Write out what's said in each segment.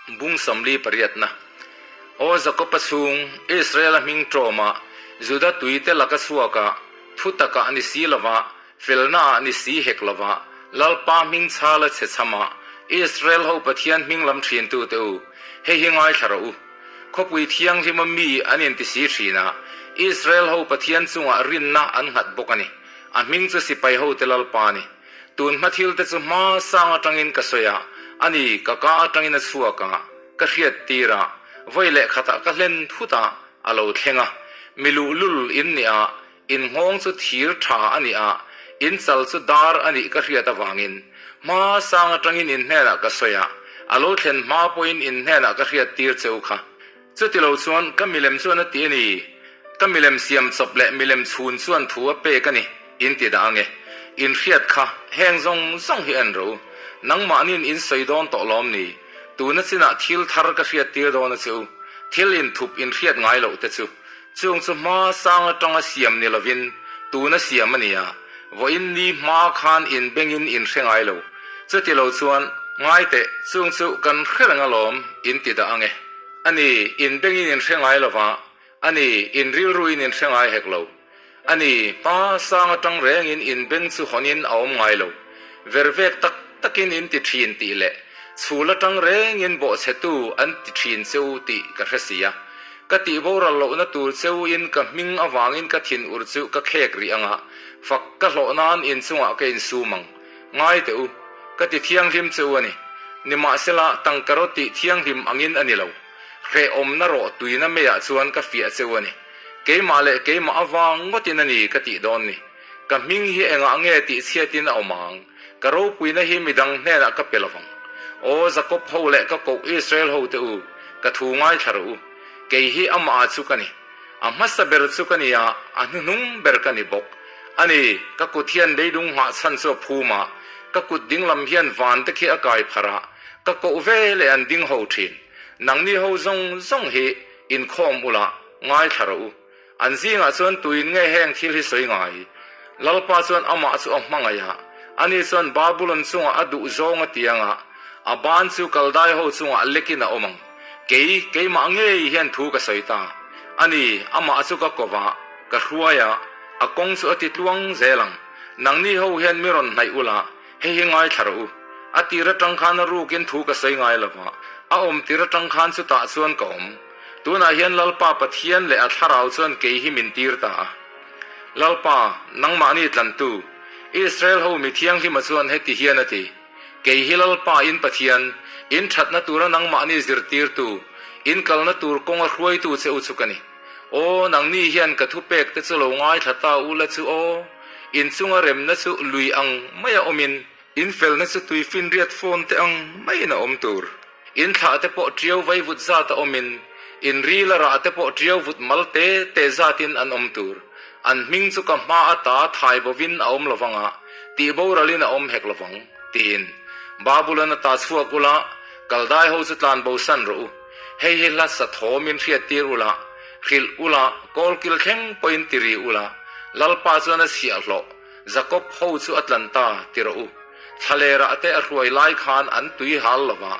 Bung 48 na. Aw Jakob-a chhung, Israel-a hming ṭawma Juda tuite laka chhuaka thu takah ni si lova, felnaah ni si hek lova, Lalpa hming chhala chhe chhama Israel ho Pathian hming lam ṭhintute u, hei hi ngaithla rawh u. Khawpui thianghlima mi an inti si ṭhin a, Israel ho Pathian chungah rinna an nghat bawk a ni. A hming chu sipai hote Lalpa a ni. Tun hma thil te chu hma sang atangin ka sawi a, a ni, ka ka atangin a chhuak a, ka hriat tir a, vawi leh khatah ka hlen thut a, a lo thleng a. Mi luhlul in nih a, in nghawng chu thir tha a nih a, in chal chu dar a nih ka hriat avangin hma sang atangin in hnenah ka sawi a, a lo thlen hma pawhin in hnenah ka hriat tir cheu kha. Chutilo chuan ka milem chuan a ti a ni, ka milem siam chawp leh milem chhun chuan thu a pek a ni, in ti dah ange. In hriat kha heng zawng zawng hi en rawh u. Nangmahniin in sawi dawn tawh lawm ni? Tuna chinah thil thar ka hriat tir dawn a che u. Thil inthup in hriat ngai loh te chu. Chung chu hma sang atanga siam ni lovin tuna siam a ni a, vawiin ni hma khan in bengin in hre ngai lo. Chutilo chuan, ngai teh, chung chu kan hre reng alawm, in ti dah ange. A ni, in bengin in hre ngai lo va, a ni, in rilruin in hre ngai hek lo. A ni, hma sang atang rengin in beng chu hawnin a awm ngai lo. Vervek tak takin in ti thin tih leh chhul atang rengin bawhchhetu an ti thin che u tih ka hre si a. Ka tih boral lohna tur che u in ka hming avangin ka thin ur chu ka khek rih anga, fak ka hlawh nan in chungah ka insum ang. Ngai teh u, ka ti thianghlim che u a ni. Nimahsela, tangka rawt tih thianghlim angin a ni lo. Hrehawmna rawh tuina meiah chuan ka fiah che u a ni. Keimah leh keimah avang ngawtin a ni ka tih dawn ni. Ka hming hi engah nge tih chhiatin a awm ang? Ka ropuina hi midang hnenah ka pe lovang. Aw Jakob ho leh ka koh Israel ho te u, ka thu ngaithla rawh u. Kei hi amah chu ka ni. A hmasa ber chu ka ni a, a hnuhnung ber ka ni bawk. A ni, ka kut hian leilung nghah chhan chu a phum a, ka kut dinglam hian van te khi a kai pharh a, ka koh ve leh an ding ho thin. Nangni ho zawng zawng hi inkhawm ula, ngaithla rawh u. An zingah chuan tuin nge heng thil hi sawi ngai? Lalpa chuan amah chu a hmangaih a, ani chuan Babulon chungah a duh zawng a tiang a, a ban chu Kaldai ho chungah lekin a awm ang. Kei, keimah ngei hian thu ka sawi ta. A ni, amah chu ka ko va, ka hruai a, a kawng chu a ti tluang zel ang. Nangni ho hian mi rawn hnaih ula, hei hi ngaithla rawh u. A tir atang khan a rukin thu ka sawi ngai lo va, a awm tir atang khan chutah chuan ka awm. Tunah hian Lalpa Pathian leh a thlarau chuan kei hi min tir ta a. Lalpa, nangmahni tlantu, Israel ho mi thianghlima chuan heti hian a ti. Kei hi Lalpa in Pathian, in thatna tura nangmahni zirtirtu, in kalna tur kawnga hruaitu che u chu ka ni. Aw, nangni hian ka thupek te chu lo ngaithla ta u la chu aw, in chunga remna chu lui ang maia awmin, in felna chu tui finriat fawn te ang maiin a awm tur. In thlah te pawh ṭiau vaivut zat a awmin, in ril a rah te pawh ṭiau vut mal te te zatin an awm tur. An hming chu ka hma ata thai bovin a awm lovang a, tih boralin a awm hek lovang, tiin. Babulon ata chhuak ula, Kaldai ho chu tlan bosan rawh u. Hei hi hla sa thawmin hriattir ula, hrilh ula, kawlkil thleng pawhin ti ri ula, Lalpa chuan a chhiahhlawh. Jakob ho chu a tlan ta, ti rawh u. Thlalerah te a hruai lai khan an tui hal lo va,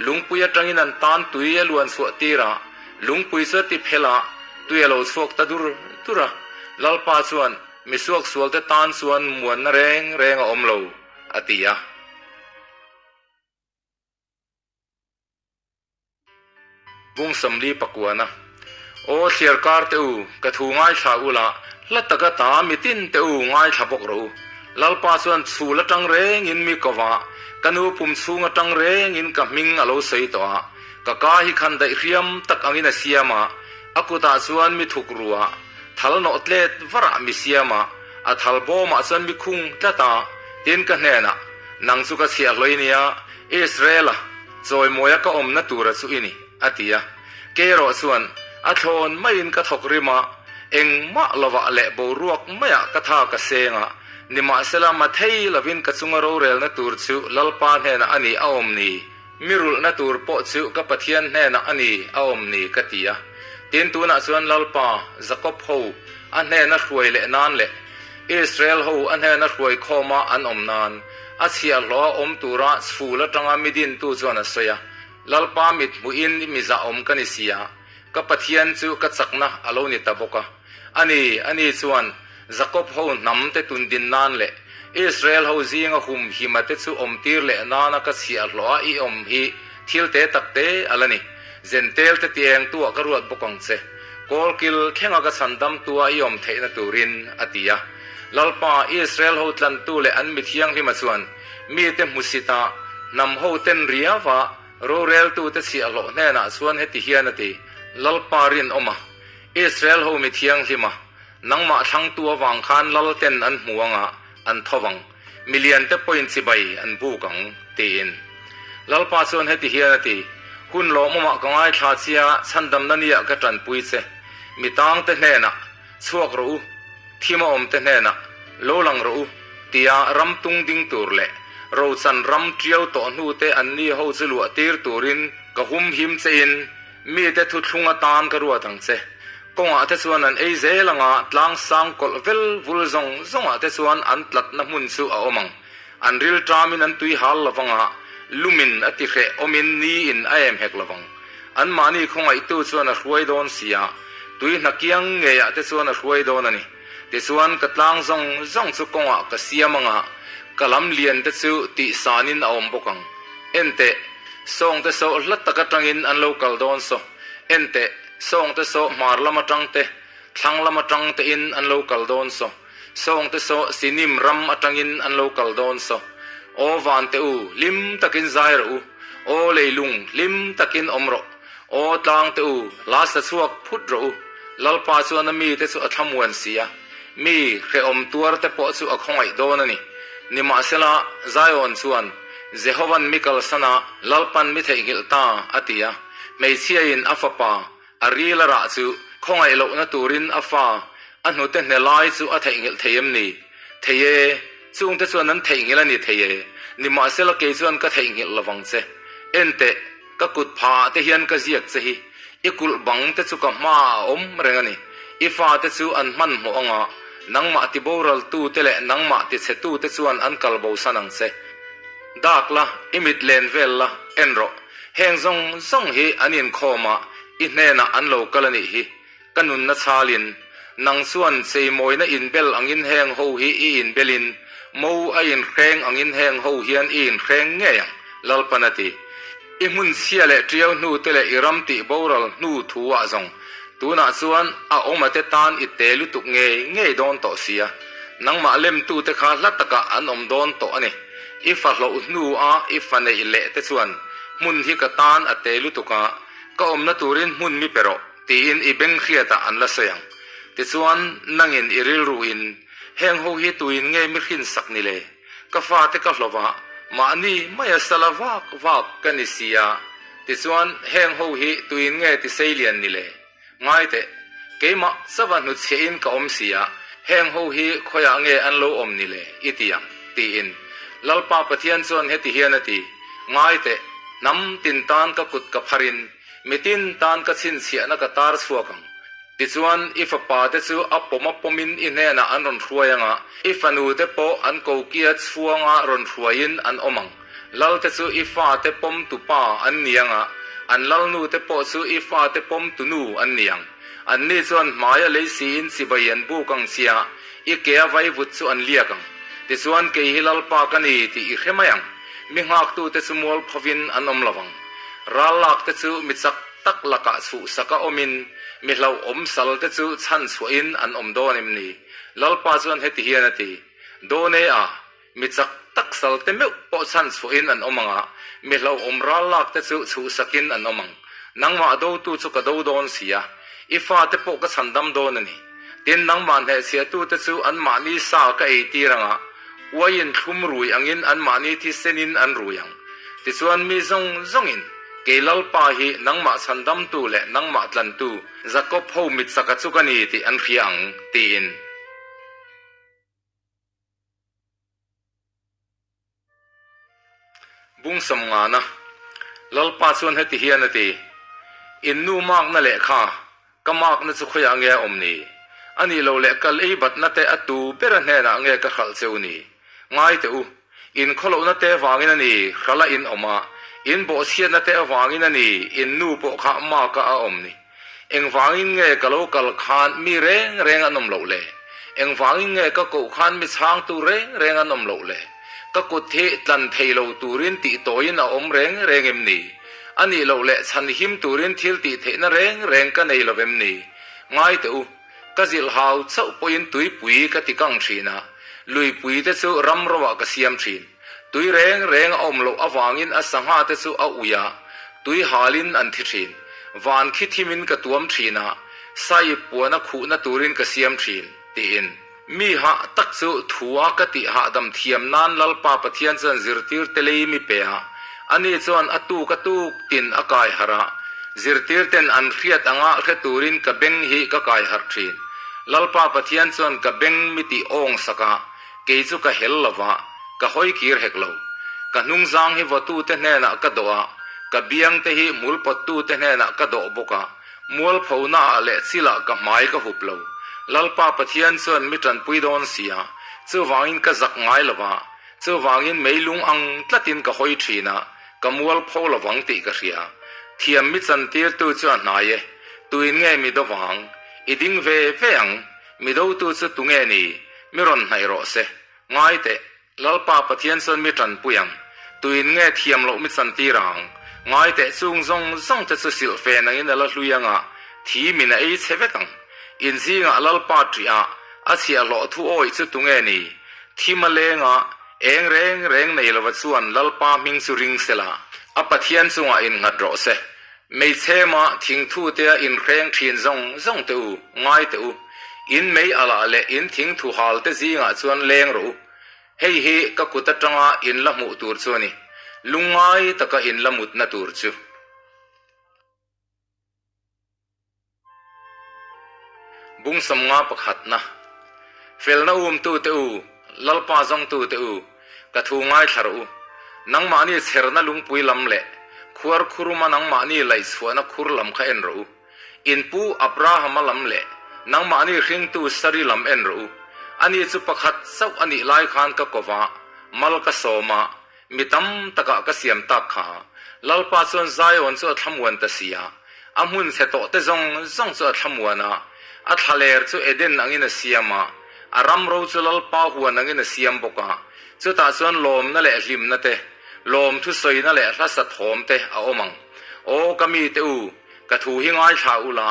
lungpui atangin an tan tui a luan chhuah tir a, lungpui chu a ti phel a, tui a lo chhuak ta dur dur a. Lalpa chuan, Mi suaksualte tan chuan muanna reng reng a awm lo, a ti a. Bung 49 Aw thliar kar te u, ka thu ngaithla u la, hla taka ta mitin te u ngaithla bawk rawh u. Lalpa chuan chhul atang rengin mi ko va, ka nu pum chhung atang rengin ka hming a lo sawi tawh a, ka ka hi khan daih hriam tak angin a siam a, a kutah chuan mi thuk ru a, thal nawh tlet varah mi siam a, a thal bawmah chuan mi khung tlat a, tin ka hnenah, Nang chu ka chhiah hlawih nia, Israel-a. Chawimawia ka awmna tura chu i ni, a ti a. Kei erawh chuan a thlawn maiin ka thawk rim a, engmah lovah leh boruak maiah ka tha ka seng a, nimahsela mathei lovin ka chunga rorelna tur chu Lalpa hnenah a ni a awm ni, mi rulhna tur pawh chu ka Pathian hnenah a ni a awm ni ka ti a. Tin, tunah chuan Lalpa, Jakob ho a hnena hruai leh nan leh Israel ho a hnena hruai khawma an awm nan, a chhiahhlawh a awm tura chhul atanga mi dintu chuan a sawi a. Lalpa mit hmuhin mi zahawm ka ni si a, ka Pathian chu ka chakna a lo ni ta bawk a. A ni, ani chuan Jakob ho hnam te tundin nan leh Israel ho zinga humhima te chu awmtir leh nana ka chhiahhlawh a i awm hi thil te tak te a la ni. Zentel te tiengtuah ka ruat bawk ang che. Kawlkil thlenga ka chhandamtua i awm theihna turin, a ti a. Lalpa, Israel ho tlantu leh an mi thianghlima chuan mite hmusita hnam ho ten riava roreltute chhiahhlawh hnenah chuan heti hian a ti, Lalpa rinawma, Israel ho mi thianghlima, nangmah thlangtu avang khan lal ten an hmu anga an tho vang, milian te pawhin chibai an buk ang, tiin. Lalpa chuan heti hian a ti, Hun lawmawmah ka ngaithla chia, chhandamna nia ka tanpui che, mi tangte hnenah, Chhuak rawh u, thim a awm te hnenah lo lang rawh u, tia ram tung ding tur leh rochan ram tiau tawh hnu te an ni ho chu luah tir turin ka hum him che in mite thuthlung atan ka ruat ang che. Kawngah te chuan an ei zel anga tlang sang kawlh vel vul zawng zawngah te chuan an tlatna hmun chu a awm ang. An ril ṭamin an tui hal lo vanga, lumin a ti hreh awmin niin a em hek lo vang. Anmahni khawngaihtu chuan a hruai dawn si a, tui hna kiang ngeiah te chuan a hruai dawn a ni. Tichuan ka tlang zawng zawng chu kawngah ka siam anga, ka lam lian te chu tihsanin a awm bawk ang. Enteh, sawngte saw hla tak atangin an lo kal dawn saw. Enteh, sawngte saw hmar lam atang te, thlang lam atang tein an lo kal dawn saw. Sawngte saw Sinim ram atangin an lo kal dawn saw. Aw vante u, hlim takin zai rawh u. Aw leilung, hlim takin awm rawh. Aw tlangte u, hla sa chhuak phut rawh u. Lalpa chuan a mite chu a thlamuan si a, mi hrehawm tuarte pawh chu a khawngaih dawn a ni. Nimahsela, Zion chuan, Jehovan mi kalsan a, Lalpan mi theihnghilh ta, a ti a. Hmeichhiain a fapa, A ril a rah chu khawngaih lohna turin a fa a hnute hne lai chu a theihnghilh thei em ni? Thei e, chungte chuan an theihnghilh a ni thei e, nimahsela kei chuan ka theihnghilh lovang che. Enteh, ka kut phaah te hian ka ziak che hi, i kulh bang te chu ka hmaah a awm reng a ni. I fate chu an hmanhmawh anga, nangmah tiboraltute leh nangmah tichhetute chuan an kalbosan ang che. Dak la, i mit len vel la, en rawh. Heng zawng zawng hi an inkhawm a, i hnenah an lo kal a nih hi. Ka nunna chhalin, nang chuan cheimawina inbel angin heng ho hi i inbelin, mo a inhreng angin heng ho hian i inhreng ngei ang, Lalpan a ti. I hmun chhia leh tiau hnu te leh i ram tih boral hnu thu ah zawng, tunah chuan a awm a te tan i te lutuk ngei ngei dawn tawh sia. Nangmah lemtute kha hla takah an awm dawn tawh a ni. I fa hloh hnu a i fa neih leh te chuan hmun hi ka tan a te lutuk a, ka awmna turin hmun mi pe rawh tiin i beng hriatah an la sawi ang. Tichuan, nangin i rilruin, Heng ho hi tuin nge mi hrinsak ni le? Ka fate ka hlawh a, mahni maia sala vak vak ka ni si a, tichuan heng ho hi tuin nge ti seilian ni le? Ngai teh, keimah chauha hnutchhiahin ka awm si a, heng ho hi khawiah nge an lo awm ni le? I ti ang, tiin. Lalpa Pathian chuan heti hian a ti, Ngai teh, hnam tin tan ka kut ka pharin, mitin tan ka chhinchhiahna ka tar chhuak ang. Tichuan, i fapa te chu a pawm a pawmin i hnenah an rawn hruai ang a, i fanu te pawh an kokia chhuanga rawn hruaiin an awm ang. Lal te chu i fate pawm tu pa an ni ang a, an lalnu te pawh chu i fate pawm tu nu an ni ang. Anni chuan hmaia lei siin chibai an buk ang chia, i kea vaivut chu an liak ang. Tichuan kei hi Lalpa ka ni tih i hre mai ang. Mi nghaktute chu mualphovin an awm lo vang. Ral lak te chu mi chak tak lakah chhuhsaka awmin, mi hlauhawm sal te chu chhan chhuahin an awm dawn em ni? Lalpa chuan heti hian a ti, Dawn e a, Mi chak tak sal te meuh pawh chhan chhuahin an awm ang a, mi hlauhawm ral lak te chu chhuhsakin an awm ang. Nangmah dotu chu ka do dawn si a, i fate pawh ka chhandam dawn a ni. Tin, nangmah hnehchhiahtute chu anmahni sa ka ei tir ang a, uaiin thlum rui angin anmahni thisenin an rui ang. Tichuan mi zawng zawngin, Kei Lalpa hi nangmah chhandamtu leh nangmah tlantu, Jakob ho mitsaka chu ka ni tih an hria ang, tiin. Bung Sawmngana, Lalpa chuan heti hian a ti, In nu makna lehkha, ka makna chu khawiah nge a awm ni? A nih loh leh ka lei batna te a tu bera hnenah nge ka hralh che u ni? Ngai teh u, in khawlohna te vangin a ni, hralh a in awm a, In bawhchhiatna te avangin a ni, in nu pawh kha maka a awm ni. Engvangin nge ka lo kal khan mi reng reng an awm loh le? Engvangin nge ka koh khan mi chhangtu reng reng an awm loh le? Ka kut hi tlan thei lo turin tih tawiin a awm reng reng em ni? A nih loh leh chhan him turin thil tih theihna reng reng ka nei lo em ni? Ngai teh u, ka zilh hau chauh pawhin tuipui ka ti kang thin a, luipui te chu ram roah ka siam thin. Tui reng reng a awm loh avangin a sangha te chu a ui a, tui halin an thi thin. Van khi thimin ka tuam thin a, saiip puana khuhna turin ka siam thin, tiin. Mi hah tak chu thua ka tih hahdam thiam nan Lalpa Pathian chuan zirtir te lei mi pe a, ani chuan a tuk a tuk tin a kai harh a, zirtir ten an hriat anga hre turin ka beng hi ka kai harh thin. Lalpa Pathian chuan ka beng mi tih awng sak a, Kei chu ka hel lo va, ka hawi kir hek lo. Ka hnungzang hi vawtute hnenah ka dawh a, ka biangte hi hmulpawttute hnenah ka dawh bawk a, mualphonaah leh chilah ka hmai ka hup lo. Lalpa Pathian chuan mi tanpui dawn si a, chuvangin ka zak ngai lo va, chuvangin meilung ang tlatin ka hawi thin a, ka mualpho lo vang tih ka hria. Thiam mi chantirtu chu a hnai e, tuin nge mi do vang? I ding ve ve ang. Mi dotu chu tunge ni? Mi rawn hnaih rawh se. Ngai teh, Lalpa Pathian chuan mi tanpui ang. Tuin nge thiam loh mi chantir ang? Ngai teh, chung zawng zawng te chu silhfen angin a la hlui ang a, thi min a ei chhe vek ang. In zingah Lalpa ṭih a, a chhiahhlawh thu awih chu tunge ni? Thim a leng a, eng reng reng nei lova chuan Lalpa hming chu ring sela, a Pathian chungah innghat rawh se. Hmeichhema thingthutea inhreng thin zawng zawng teh u, ngai teh u. In mei alah leh in thingthu hal te zingah chuan leng rawh u. Hei hi ka kut atanga in la hmuh tur chu a ni, lungngai taka in la mutna tur chu. Bung 51 pakhatna, Felna umtute u, Lalpa zawngtute u, ka thu ngaithla rawh u. Nangmahni chherna lungpui lam leh khuar khuruma nangmahni laihchhuahna khur lam kha en rawh u. In pu Abrahama lam leh nangmahni hringtu Sari lam en rawh u. Ani chu pakhat chauh a nih lai khan ka ko va, mal ka sawm a, Mi tam takah ka siam tak kha Lalpa chuan Zion chu a thlamuan ta si a, a hmun chhe tawh te zawng zawng chu a thlamuan a, a thlaler chu Eden angin a siam a, a ram ro chu Lalpa huan angin a siam bawk a, chutah chuan lawmna leh hlimna te, lawmthu sawina leh hlasa thawm te a awm ang. Aw ka mite u, ka thu hi ngaithla ula,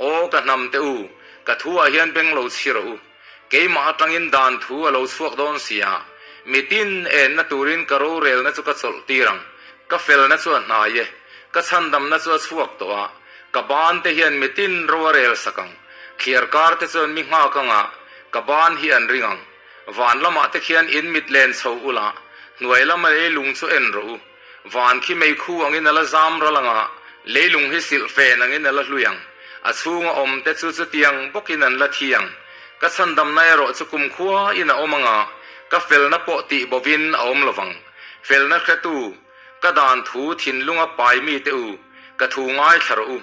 aw ka hnam te u, ka thu ah hian beng lo chhi rawh u. Keimah atangin dan thu a lo chhuak dawn si a, mitin enna turin ka rorelna chu ka chawlh tir ang. Ka felna chu a hnai e, ka chhandamna chu a chhuak tawh a, ka ban te hian mitin ro a rel sak ang. Thliar kar te chuan mi nghak anga ka ban hi an ring ang. Van lamah te khian in mit len chho ula, hnuai lama leilung chu en rawh u. Van khi meikhu angin a la zam ral ang a, leilung hi silhfen angin a la hlui ang. A chhunga awm te chu chutiang bawkin an la thi ang. Ka chhandamna erawh chu kumkhua in a awm ang a, ka felna pawh tih bovin a awm lovang. Felna hretu, ka dan thu thinlunga pai mite u, ka thu ngaithla rawh u.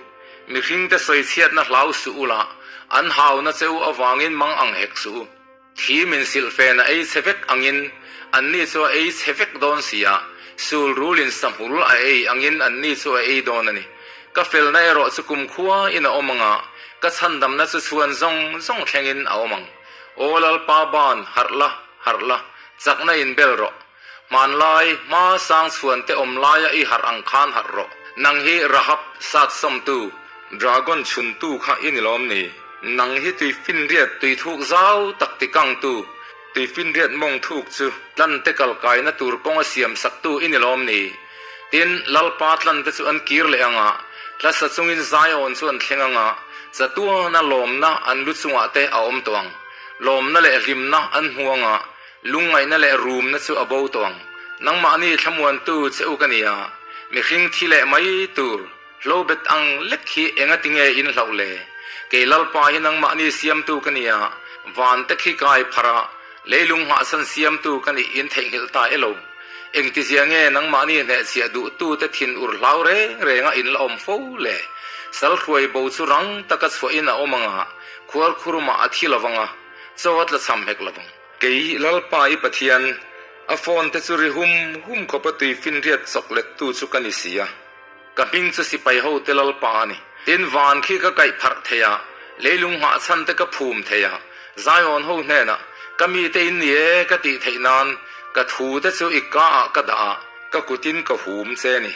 Mihringte sawichhiatna hlau suh ula, an hauna che u avangin mang ang hek suh u. Thi min silhfen a ei chhe vek angin anni chu a ei chhe vek dawn si a, sul rulin sahmul a ei angin anni chu a ei dawn a ni. Ka felna erawh chu kumkhua in a awm ang a, ka chhandamna chu chhuan zawng zawng thlengin a awm ang. Aw Lalpa ban, harh la, harh la, chakna in bel rawh. Hmanlai, hma sang chhuan te awm laia i harh ang khan harh rawh. Nang hi Rahab sat sawmtu, dragon chhuntu kha i ni lawm ni? Nang hi tuifinriat tui thuk zau tak ti kangtu, tuifinriat mawng thuk chu tlan te kal kaina tur kawng a siam saktu i ni lawm ni? Tin, Lalpa tlan te chu an kir leh ang a, tlasa chungin Zion chu an thleng ang a, chatuana lawmna an lu chungah te a awm tawh ang. Lawmna leh hlimna an hmu ang a, Lungngaihna leh rumna chu a bo tawh ang. Nangmahni thlamuantu che u ka ni a, mihring thi leh mai tur hlobet ang lek hi engati nge in hlauh le? Kei Lalpa hi nangmahni siamtu ka ni a, van te khi kai pharh a, leilung nghahsan siamtu ka nih in theihnghilh ta e lo. Engtizia nge nangmahni hnehchhiah duhtute thin ur hlau reng renga in la awm fo le? Sal hruai bo chu rang taka chhuahin a awm ang a, khuarkhurumah a thi lovang a, chaw a tla cham hek lovang. Kei Lalpa i Pathian. A phone te chu ri hum hum khawpa tui finriat chawk lettu chu ka ni si a. Ka hming chu sipai hote Lalpa a ni. Tin, van khi ka kaih pharh thei a, leilung nghah chhan te ka phum thei a, Zion ho hnenah, Ka mite in ni e ka tih theih nan ka thu te chu i ka ah ka dah a, ka kutin ka hum che ni.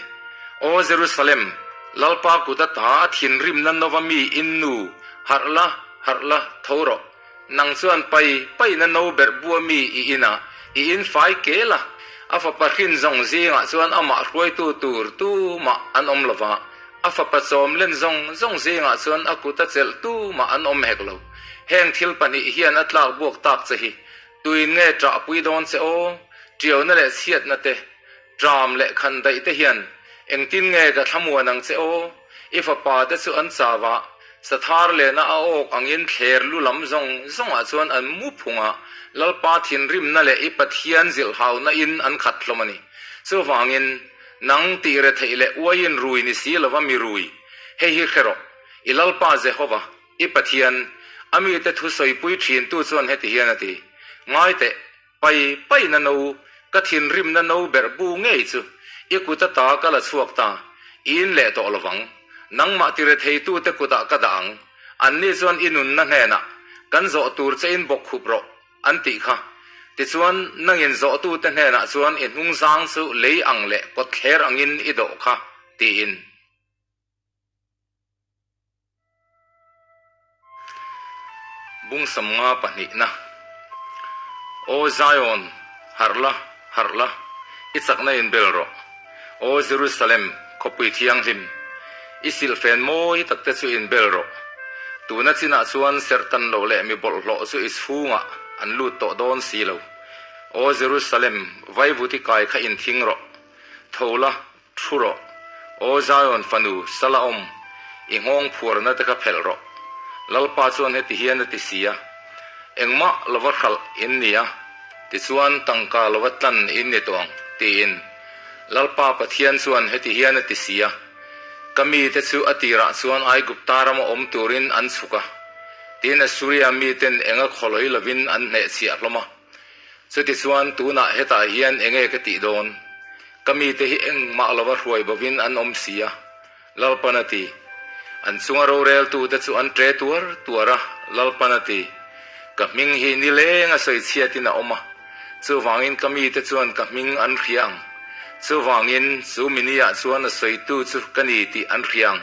Aw Jerusalem, Lalpa kut ata a thinrimna nova mi in nu, harh la, harh la, tho rawh. Nang chuan pai paina no berh bua mi i inah i in fai kel a, a fapa hrin zawng zingah chuan amah hruaitu tur tumah an awm lo va, a fapa chawm len zawng zawng zingah chuan a kut a chelh tumah an awm hek lo. Heng thil pahnih hian a tlak buak tak che hi tuin nge ṭahpui dawn che aw? Ṭiauna leh chhiatna te, ṭam leh khan daih te hian engtin nge ka thlamuan ang che aw? I fapa te chu an chau a, Sathar lena a awk angin thler lu lam zawng zawngah chuan an mu phung a, Lalpa thinrimna leh i Pathian zilhhauna in an khat hlawm a ni. Chuvangin, nang tih retheih leh uaiin rui ni si lova mi rui, hei hi hre rawh, i Lalpa Jehova, i Pathian, a mite thu sawipui thintu chuan heti hian a ti, Ngai teh, Pai paina no, ka thinrimna no berh bu ngei chu i kut ata ka la chhuak ta, i in leh tawh lovang. Nangmah ti retheitute kutah ka dah ang. Anni chuan i nunna hnenah, Kan zawh tur che in bawk khup rawh, an tih kha. Tichuan, nangin zawhtute hnenah chuan i hnungzang chu lei ang leh kawtthler angin i dawh kha, tiin. Bung samnga pahnihna. Aw Zion, harh la, harh la, i chakna in bel rawh. Aw Jerusalem, khawpui thianghlim, i silhfen mawi tak te chu in bel rawh. Tuna chinah chuan serhtan loh leh mi bawlhhlawh chu i chhungah an lut tawh dawn si lo. Aw Jerusalem, vaivuti kai kha in thing rawh. Tho la, Thu rawh, Aw Zion fanu, sala awm, i nghawng phuarna te kha phelh rawh. Lalpa chuan heti hian a ti si a, Engmah lova hralh in ni a, tichuan tangka lova tlan in ni tawh ang, tiin. Lalpa Pathian chuan heti hian a ti si a, Ka mite chu a tirah chuan Aigupta rama awm turin an chhuk a, tin Assuria miten enga khawlawi lovin an hnehchhiah hlawm a. Chutichuan tunah hetah hian enge ka tih dawn? Ka mite hi engmah lova hruai bovin an awm si a, Lalpan a ti. An chunga roreltute chu an ṭe tuar tuar a, Lalpan a ti. Ka hming hi nileng a sawi chhiatin a awm a, chuvangin ka mite chuan ka hming an hria ang. Chuvangin chu miniah chuan a sawitu chu ka ni tih an hria ang.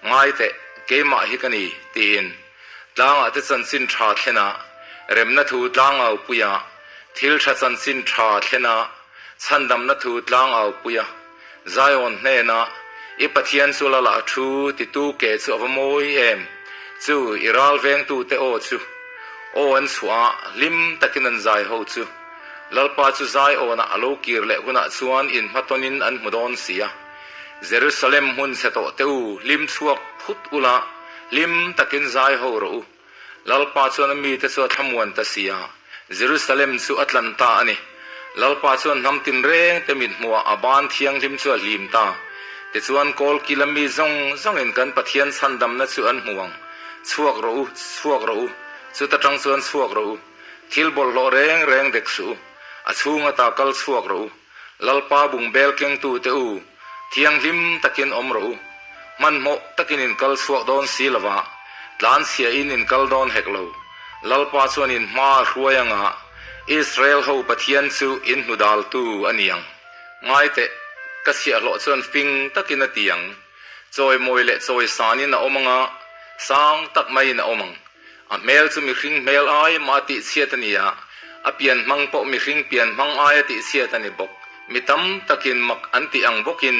Ngai teh, keimah hi ka ni, tiin. Tlangah te chanchin tha thlen a, remna thu tlang au pui a, thil tha chanchin tha thlen a, chhandamna thu tlang au pui a, Zion hnena i Pathian chu la lah thu titu ke chu a va mawi em! Chu i ral vengtute aw chu aw an chhuah a, hlim takin an zai ho chu. Lalpa chu Zionah a lo kir leh hunah chuan inhmatawnin an hmu dawn si a. Jerusalem hmun chhe tawh te u, hlim chhuak phut ula, hlim takin zai ho rawh u. Lalpa chuan a mite chu a thlamuan ta si a, Jerusalem chu a tlan ta a ni. Lalpa chuan hnam tinreng te mit hmuhah a ban thianghlim chu a hlim ta. Tichuan kawlkila mi zawng zawngin kan Pathian chhandamna chu an hmu ang. Chhuak rawh u, chhuak rawh u, chuta tang chuan chhuak rawh u. Thil bawlhhlawh reng reng dek suh u, a chhung ata kal chhuak rawh u. Lalpa bungbel kengtute u, thianghlim takin awm rawh u. Hmanhmawh takin in kal chhuak dawn si lova, tlanchhia in in kal dawn hek lo. Lalpa chuan in hma a hruai anga Israel ho Pathian chu in hnu daltu a ni ang. Ngai teh, ka chhiahhlawh chuan fing takin a ti ang. Chawimawi leh chawisanin a awm anga, sang tak maiin a awm ang. A hmel chu mihring hmel ai mah a tihchhiat a ni a, a pian hmang pawh mihring pian hmang ai a tihchhiat a ni bawk. Mi tam takin mak an tih ang bawkin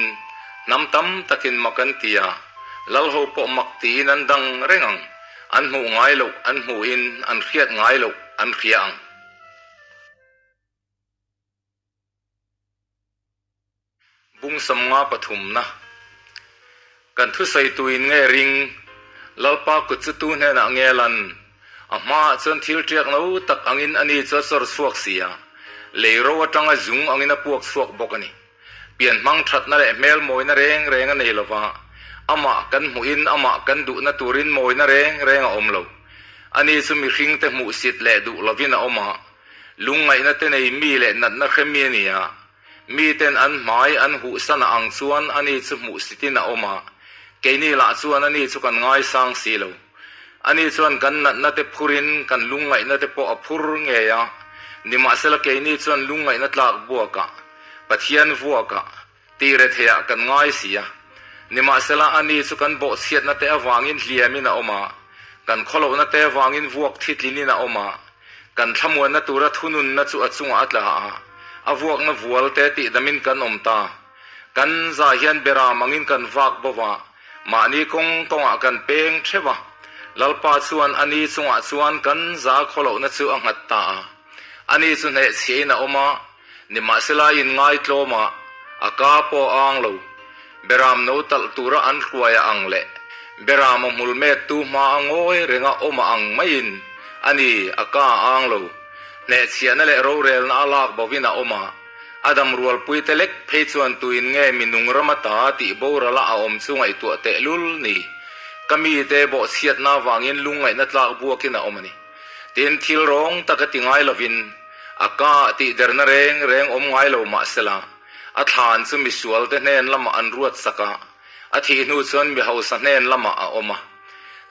hnam tam takin mak an ti a, lalho pawh mak tiin an dang reng ang, an hmuh ngai loh an hmuhin an hriat ngai loh an hria ang. Bung samnga pathumna. Kan thusawi tuin nge ring? Lalpa kut chu tu hnenah nge lan? A hmaah chuan thil ṭiak no tak angin ani chu a chawr chhuak si a, lei ro aṭanga zung angin a puak chhuak bawk a ni. Pianhmang ṭhatna leh hmel mawina reng reng a nei lo va, amah kan hmuhin amah kan duhna turin mawina reng reng a awm lo. Ani chu mihringte hmuhsit leh duh lovin a awm a. Lungngaihna te nei mi leh natna hre mi a ni a. Miten an hmai an huhsan a ang chuan ani chu hmuhsitin a awm a, keini lah chuan ani chu kan ngaisang si lo. Ani chuan kan natna te phurin kan lungngaihna te pawh a phur ngei a, nimahsela keini chuan lungngaihna tlak buakah, Pathian vuakah, tih retheiah kan ngai si a. Nimahsela ani chu kan bawhchhiatna te avangin hliamin a awm a, kan khawlohna te avangin vuak thitlinin a awm a, Kan thlamuanna tura thununna chu a chungah a tla a, a vuakna vual te tihdamin kan awm ta. Kan za hian beram angin kan vak bo va, mahni kawng kawngah kan peng theuh a. Lalpa chuan a ni chungah chuan kan za khawlohna chu a nghat ta a. Ani chu hnehchhiahin a awm a, nimahsela inngai-tlawm a, a ka pawh a ang lo. Beram no talh tura an hruai a ang leh Beram a hmul mettu hma a ngawi renga awm a ang maiin a ni, a ka a ang lo. Hnehchhiahna leh rorelna a lak bovin a awm a, a dam rualpuite lek phei chuan tuin nge mi nung rama ta tih borala a awm chu ngaihtuah tehlul ni. Ka mite bawhchhiatna avangin lungngaihna tlak buakin a awm a ni. Tin, thil rawng taka ti ngai lovin a ka tihderna reng reng awm ngai lo mahsela, A thlan chu misualte hnen lamah an ruat sak a, a thih hnu chuan mi hausa hnen lamah a awm a.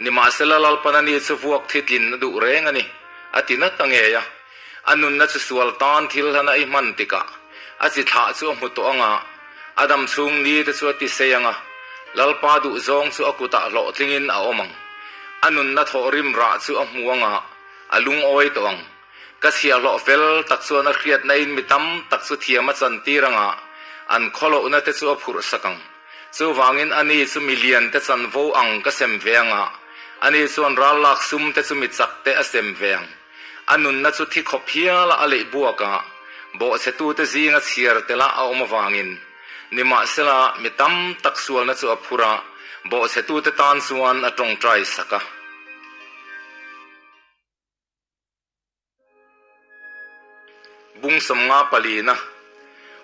Nimahsela Lalpan a ni chu vuak thi tlin a duh reng a ni, a ti nata ngei a. A nunna chu sual tan thil hlan a i hman tikah a chi thlah chu a hmu tawh ang a, a dam chhung ni te chu a ti sei ang a, Lalpa duh zawng chu a kutah hlawhtlingin a awm ang. A nunna thawh rim rah chu a hmu ang a, a lungawi tawh ang. Ka chhiahhlawh fel tak chuan a hriatna in mi tam tak chu thiam a chantir ang a, an khawlohna te chu a phurh sak ang. Chuvangin ani chu mi lian te chanvo ang ka sem ve ang a, ani chuan ral lak sum te chu mi chak te a sem ve ang. A nunna chu thi khawp hiala a leih buak a, bawhchhetute zinga chhiar tela a awm avangin. Nimahsela, mi tam tak sualna chu a phur a, bawhchhetute tan chuan a tawngtai sak a. Bung 50 palina,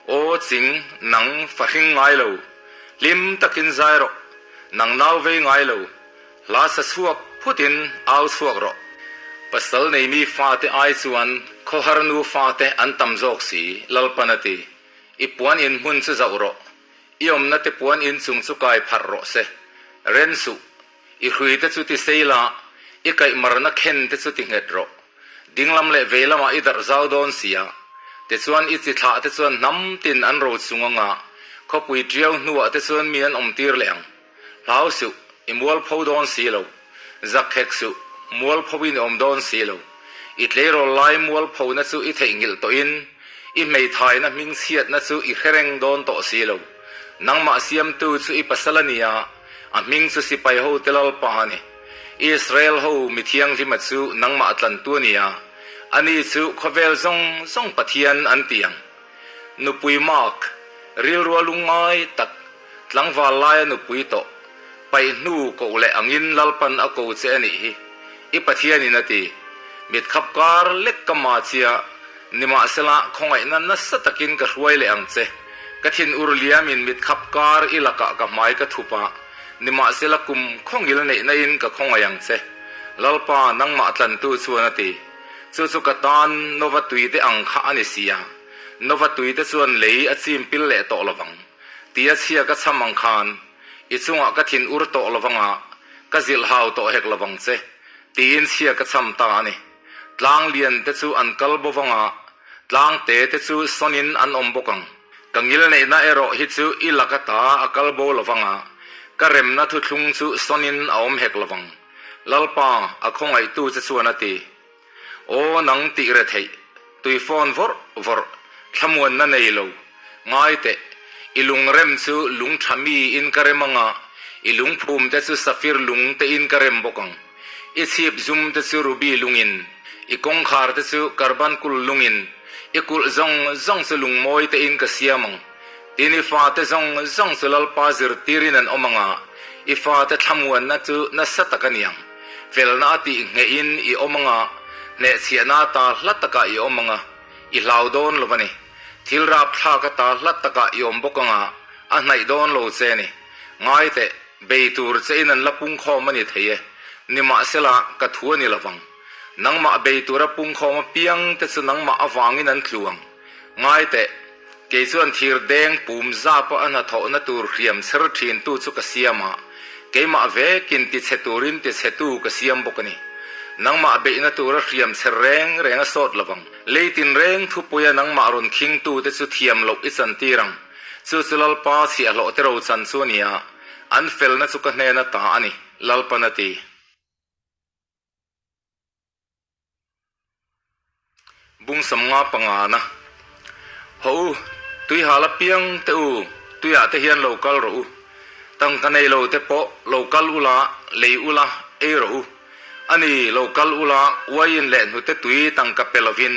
Aw ching, nang fahring ngai lo, hlim takin zai rawh, nang nau vei ngai lo, hla sa chhuak phutin au chhuak rawh. Pasal nei mi fate ai chuan khawhar nu fate an tam zawk si, Lalpan a ti. I puan in hmun chu zauh rawh, i awmna te puan in chung chu kai pharh rawh se. Ren suh, I hrui te chu ti sei la, i kaih marna khen te chu ti nghet rawh. Dinglam leh veilamah i darh zau dawn sia. Tichuan i chi thlah te chuan hnam tin an ro chung anga khawpui tiau hnuah te chuan mi an awm tir leh ang. Hlau suh, i mualpho dawn si lo. Zak hek suh, mualpho in i awm dawn si lo. I tleirawl lai mualphona chu i theihnghilh tawhin i hmeithaina hmingchhiatna chu i hre reng dawn tawh si lo. Nangmah siamtu chu i pasal a nia. A hming chu sipai hote Lalpa a ni. Israel ho mi thianghlima chu nangmah tlantu a ni a, ani chu khawvel zawng zawng Pathian an ti ang. Nupui Mark, rilrua lungngai tak, tlangval laia nupui tawh, paih hnu koh leh angin Lalpan a ko che a nih hi, i Pathianin a ti. Mitkhap kar lek ka ma chia, Nimahsela, khawngaihna nasa takin ka hruai leh ang che. Ka thin ur liamin mitkhap kar i lakah ka hmai ka thup a, nimahsela kum khawngil neihna in ka khawngaih ang che. Lalpa, nangmah tlantu chuan a ti. Chu chu ka tan Nova tuite ang kha a ni si a, Nova tuite chuan lei a chim pil leh tawh lovang. Tia chhia ka cham ang khan, i chungah ka thin ur tawh lovang a, ka zilh hau tawh hek lovang che, tiin chhia ka cham ta a ni. Tlang lian te chu an kal bo vang a, tlang te te chu sawnin an awm bawk ang. Ka ngil neihna erawh hi chu i lak ata a kal bo lo vang a, ka remna thuthlung chu sawnin a awm hek lo vang. Lalpa, a khawngaihtu che chuan a ti. Aw nang tih re theih, tui phone vawrh vawrh, thlamuanna nei lo, ngai teh, i lungrem chu lung tha mi in ka rem ang a, i lungphum te chu safir lung te in ka rem bawk ang. I chhip zum te chu ruby lungin, i kawngkhar te chu karbankul lungin, i kulh zawng zawng chu lungmawi te in ka siam ang. Tin i fate zawng zawng chu Lalpa zirtirin an awm ang a, i fate thlamuanna chu nasa tak a ni ang. Felna a tih nghehin i awm ang a, hnehchhiahna ata hla takah i awm ang a, i hlau dawn lo a ni. Thil rapthlak ata hla takah i awm bawk ang a, a hnaih dawn lo che a ni. Ngai teh. Bei tur che in an la pung khawm a ni thei e. Nimahsela, ka thu a ni lovang. Nangmah bei tura pungkhawm apiang te chu nangmah avangin an tlu ang. Ngai teh, kei chuan thir deng pum zapa a hnathawhna tur hriam chher thintu chu ka siam a, keimah vekin tichhe turin tichhetu ka siam bawk a ni. Nangmah beihna tura hriam chher reng reng a sawt lo vang. Lei tinreng thupuia nangmah rawn khingtute chu thiam loh i chantir ang. Chu chu Lalpa chhiahhlawh te rochan chu a ni a, an felna chu ka hnena ta a ni, Lalpan a ti. Bung 55 pangana, Haw u, tuihal apiang te u, tuiah te hian lo kal rawh u. Tangka nei lo te pawh lo kal ula, lei ula, ei rawh u. A ni, lo kal ula, uaiin leh hnute tui tangka pe lovin,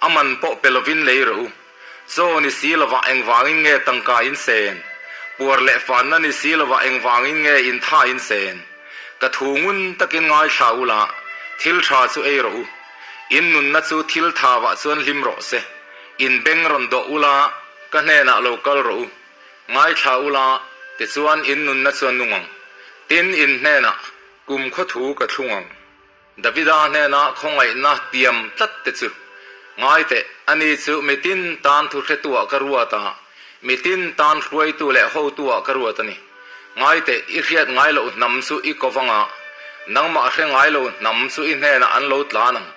a man pawh pe lovin lei rawh u. Chaw ni si lovah engvangin nge tangka in sen? Puar leh fanna ni si lovah engvangin nge in tha in sen? Ka thu ngun takin ngaithla ula, thil tha chu ei rawh u. In nunna chu thil thavah chuan hlim rawh se. In beng rawn dawh ula, ka hnenah lo kal rawh u. Ngaithla ula, tichuan in nunna chu a nung ang. Tin, in hnenah kumkhaw thu ka thlung ang. Davida hnena khawngaihna tiam tlat te chu, Ngai teh, ani chu mitin tan thuhretuah ka ruat a, mitin tan hruaitu leh hotuah ka ruat a ni. Ngai teh, i hriat ngai loh hnam chu i ko vang a, nangmah hre ngai lo hnam chu i hnenah an lo tlan ang.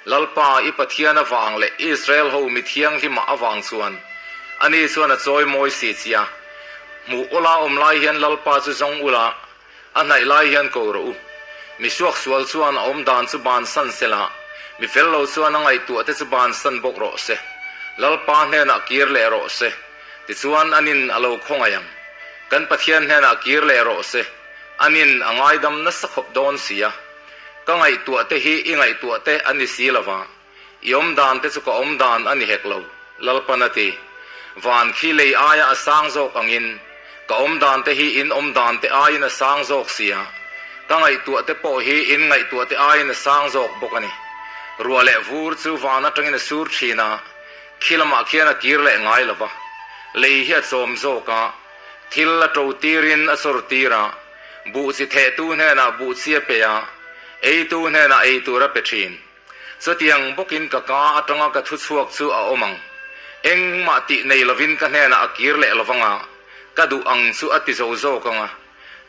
Lalpa, i Pathian avang leh Israel ho mi thianghlimah avang chuan, ani chuan a chawi mawi si chi a. Hmuh ula awm lai hian Lalpa chu zawng ula, A hnaih lai hian ko rawh u. Mi suaksual chuan a awm dan chu bansan se la, mi fel lo chuan a ngaihtuah te chu bansan bawk rawh se. Lalpa hnenah kir leh rawh se, tichuan anin a lo khawngaih ang. Kan Pathian hnenah kir leh rawh se, anin a ngaidam nasa khawp dawn si a. Ka ngaihtuah te hi i ngaihtuah te a ni si lova. I awm dan te chu ka awm dan a ni hek lo, Lalpan a ti. Van khi lei aia a sang zawk angin, ka awm dan te hi in awm dan te aiin a sang zawk sia, ka ngaihtuah te pawh hi in ngaihtuah te aiin a sang zawk bawk a ni. Ruah leh vur chu van atangin a sur thin a, khi lamah khian a kir leh ngai lo va, lei hi a chawm zawk a, thil a to tirin a chawr tir a, buh chi thehtu hnenah buh chi a pe a, eitu hnenah ei tur a pe thin. Chutiang bawkin ka ka atanga ka thuchhuak chu a awm ang. Engmah tih nei lovin ka hnenah a kir leh lovang a, ka duh ang chu a ti zo zawk ang a,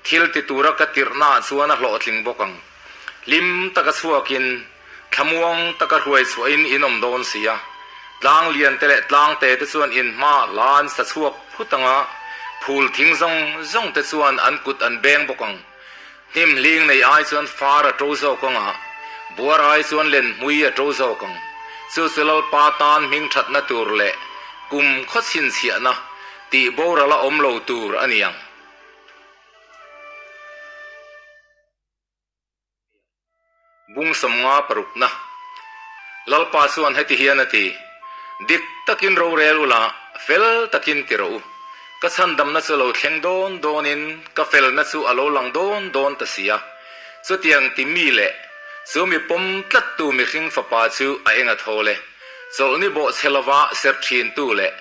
thil ti tura ka tirhnaah chuan a hlawhtling bawk ang. Hlim taka chhuakin, thlamuang taka hruai chhuahin in awm dawn si a, tlang lian te leh tlang te te chuan in hma hla an sa chhuak phut ang a, phul thing zawng zawng te chuan an kut an beng bawk ang. Hnim hling nei ai chuan far a to zawk ang a, buar ai chuan len hmui a to zawk ang. Chu chu Lalpa tan hming thatna tur leh kum khaw chhinchhiahna tih boral a awm lo tur a ni ang. Bung 50 parukna. Lalpa chuan heti hian a ti, Dik takin rorel ula, fel takin ti rawh u. Ka chhandamna chu lo thleng dawn dawnin ka felna chu a lo lang dawn dawn ta si a. Chutiang ti mi leh chu mi pawm tlattu mihring fapa chu a eng a thawl e. Chawlhni bawhchhe lova serh thintu leh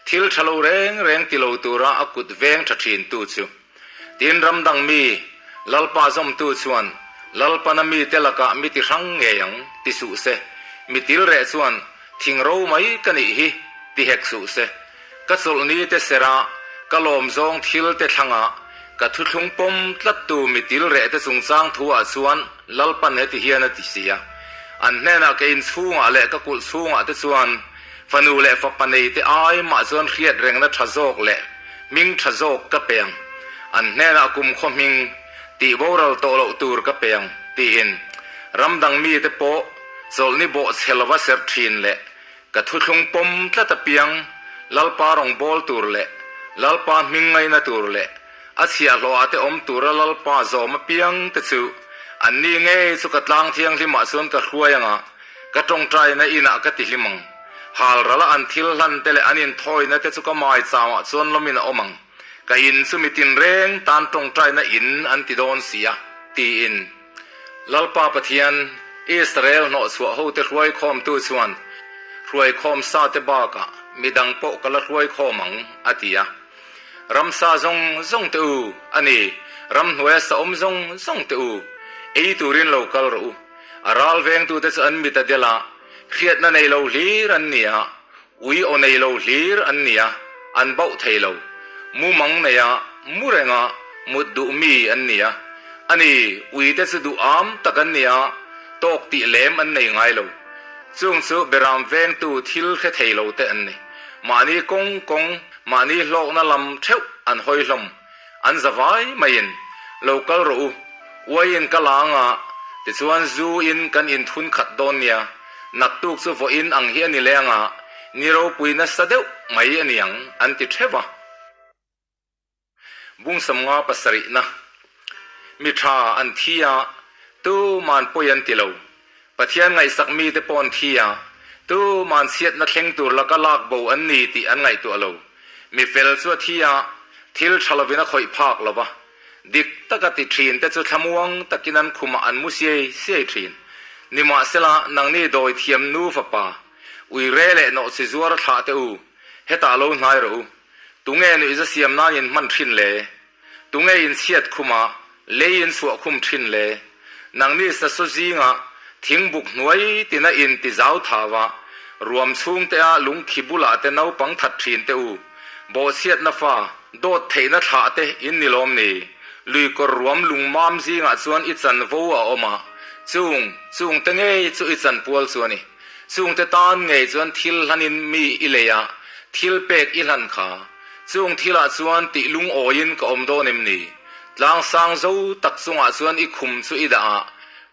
thil tha lo reng reng ti lo tura a kut veng tha thintu chu. Tin, ram dang mi, Lalpa zawmtu chuan, Lalpana mite lakah mi ti hrang ngei ang, ti suh se. Mi til reh chuan, Thing ro mai ka nih hi, ti hek suh se. Ka chawlhni te serah, ka lawm zawng thil te thlangah, ka thuthlung pawm tlattu mi til reh te chungchang thuah chuan Lalpan heti hian a ti si a. An hnenah ka inchhungah leh ka kulh chhungah te chuan fanu leh fapa nei te ai mah chuan hriat rengna tha zawk leh Hming tha zawk ka pe ang, an hnenah kumkhaw hming tih boral tawh loh tur ka pe ang, tiin ram dang mite pawh chawlhni bawh chhe lova serh thin leh ka thuthlung pawm tlat apiang Lalpa rawn bawl tur leh Lalpa hming ngaina tur leh a chhiahhlawhah te awm tura Lalpa zawm apiang te chu anni ngei chu ka tlang thianghlimah chuan ka hruai anga ka tawngtaina inah ka ti hlim ang. Hal rala an thil hlan te leh an inthawina te chu ka mai chauah chuan lawmin a awm ang. Ka in chu mi tinreng tan tawngtaina in an ti dawn si a, tiin. Lalpa Pathian, Israel hnawhchhuah hote hruaikhawmtu chuan, Hruaikhawm sa te bakah midang pawh ka la hruaikhawm ang, a ti a. Ramsa zawng zawng te u, a ni, ramhnuaia sa awm zawng zawng te u, ei turin lo kal rawh u. A ral vengtute chu an mit a del a, hriatna nei lo hlir an ni a, ui aw nei lo hlir an ni a, an bauh thei lo. Mumang nei a, mu reng a, mut duh mi an ni a. A ni, uite chu duh am tak an ni a, tawk tih lem an nei ngai lo. Chung chu beram vengtu thil hre thei lo te an ni. Mahni kawng kawng, mahni hlawkna lam theuh an hawi hlawm. An za vai maiin, Lo kal rawh u, uaiin ka la anga, tichuan zu in kan inthun khat dawn nia, naktuk chu vawiin ang hi a ni leh anga, ni ropui nasa deuh mai a ni ang, an ti theuh a. Bungsam nga pasarihna, Mi tha an thi a, tuman pawi an ti lo. Pathian ngaihsak mite pawh an thi a, tuman chhiatna thleng tur laka lak bo an ni tih an ngaihtuah lo. Mi fel chu a thi a, thil tha lovin a khawih phak lo va. Dik taka ti thin te chu thlamuang takin an khumah an mu siai siai thin. Nimahsela, nangni dawi thiam nu fapa, uire leh nawhchi zuar thlah teh u, hetah lo hnai rawh u. Tunge nuihza siam nan in hman thin le? Tunge in chhiat khumah lei in chhuah khum thin le? Nangni sasaw zingah thingbuk hnuai tina in ti zau thau a, ruam chhungtea lungkhi bulah te naupang that thin te u, bawhchhiatna fa, dawt theihna thlah te in ni lawm ni? Luikawr ruam lungmam zingah chuan i chanvo a awm a, chung, chungte ngei chu i chanpual chu a ni. Chungte tan ngei chuan thil hlanin mi i lei a, thil pek i hlan kha. Chung thilah chuan tih lungawiin ka awm dawn em ni? Tlang sang zo tak chungah chuan i khum chu i dah a,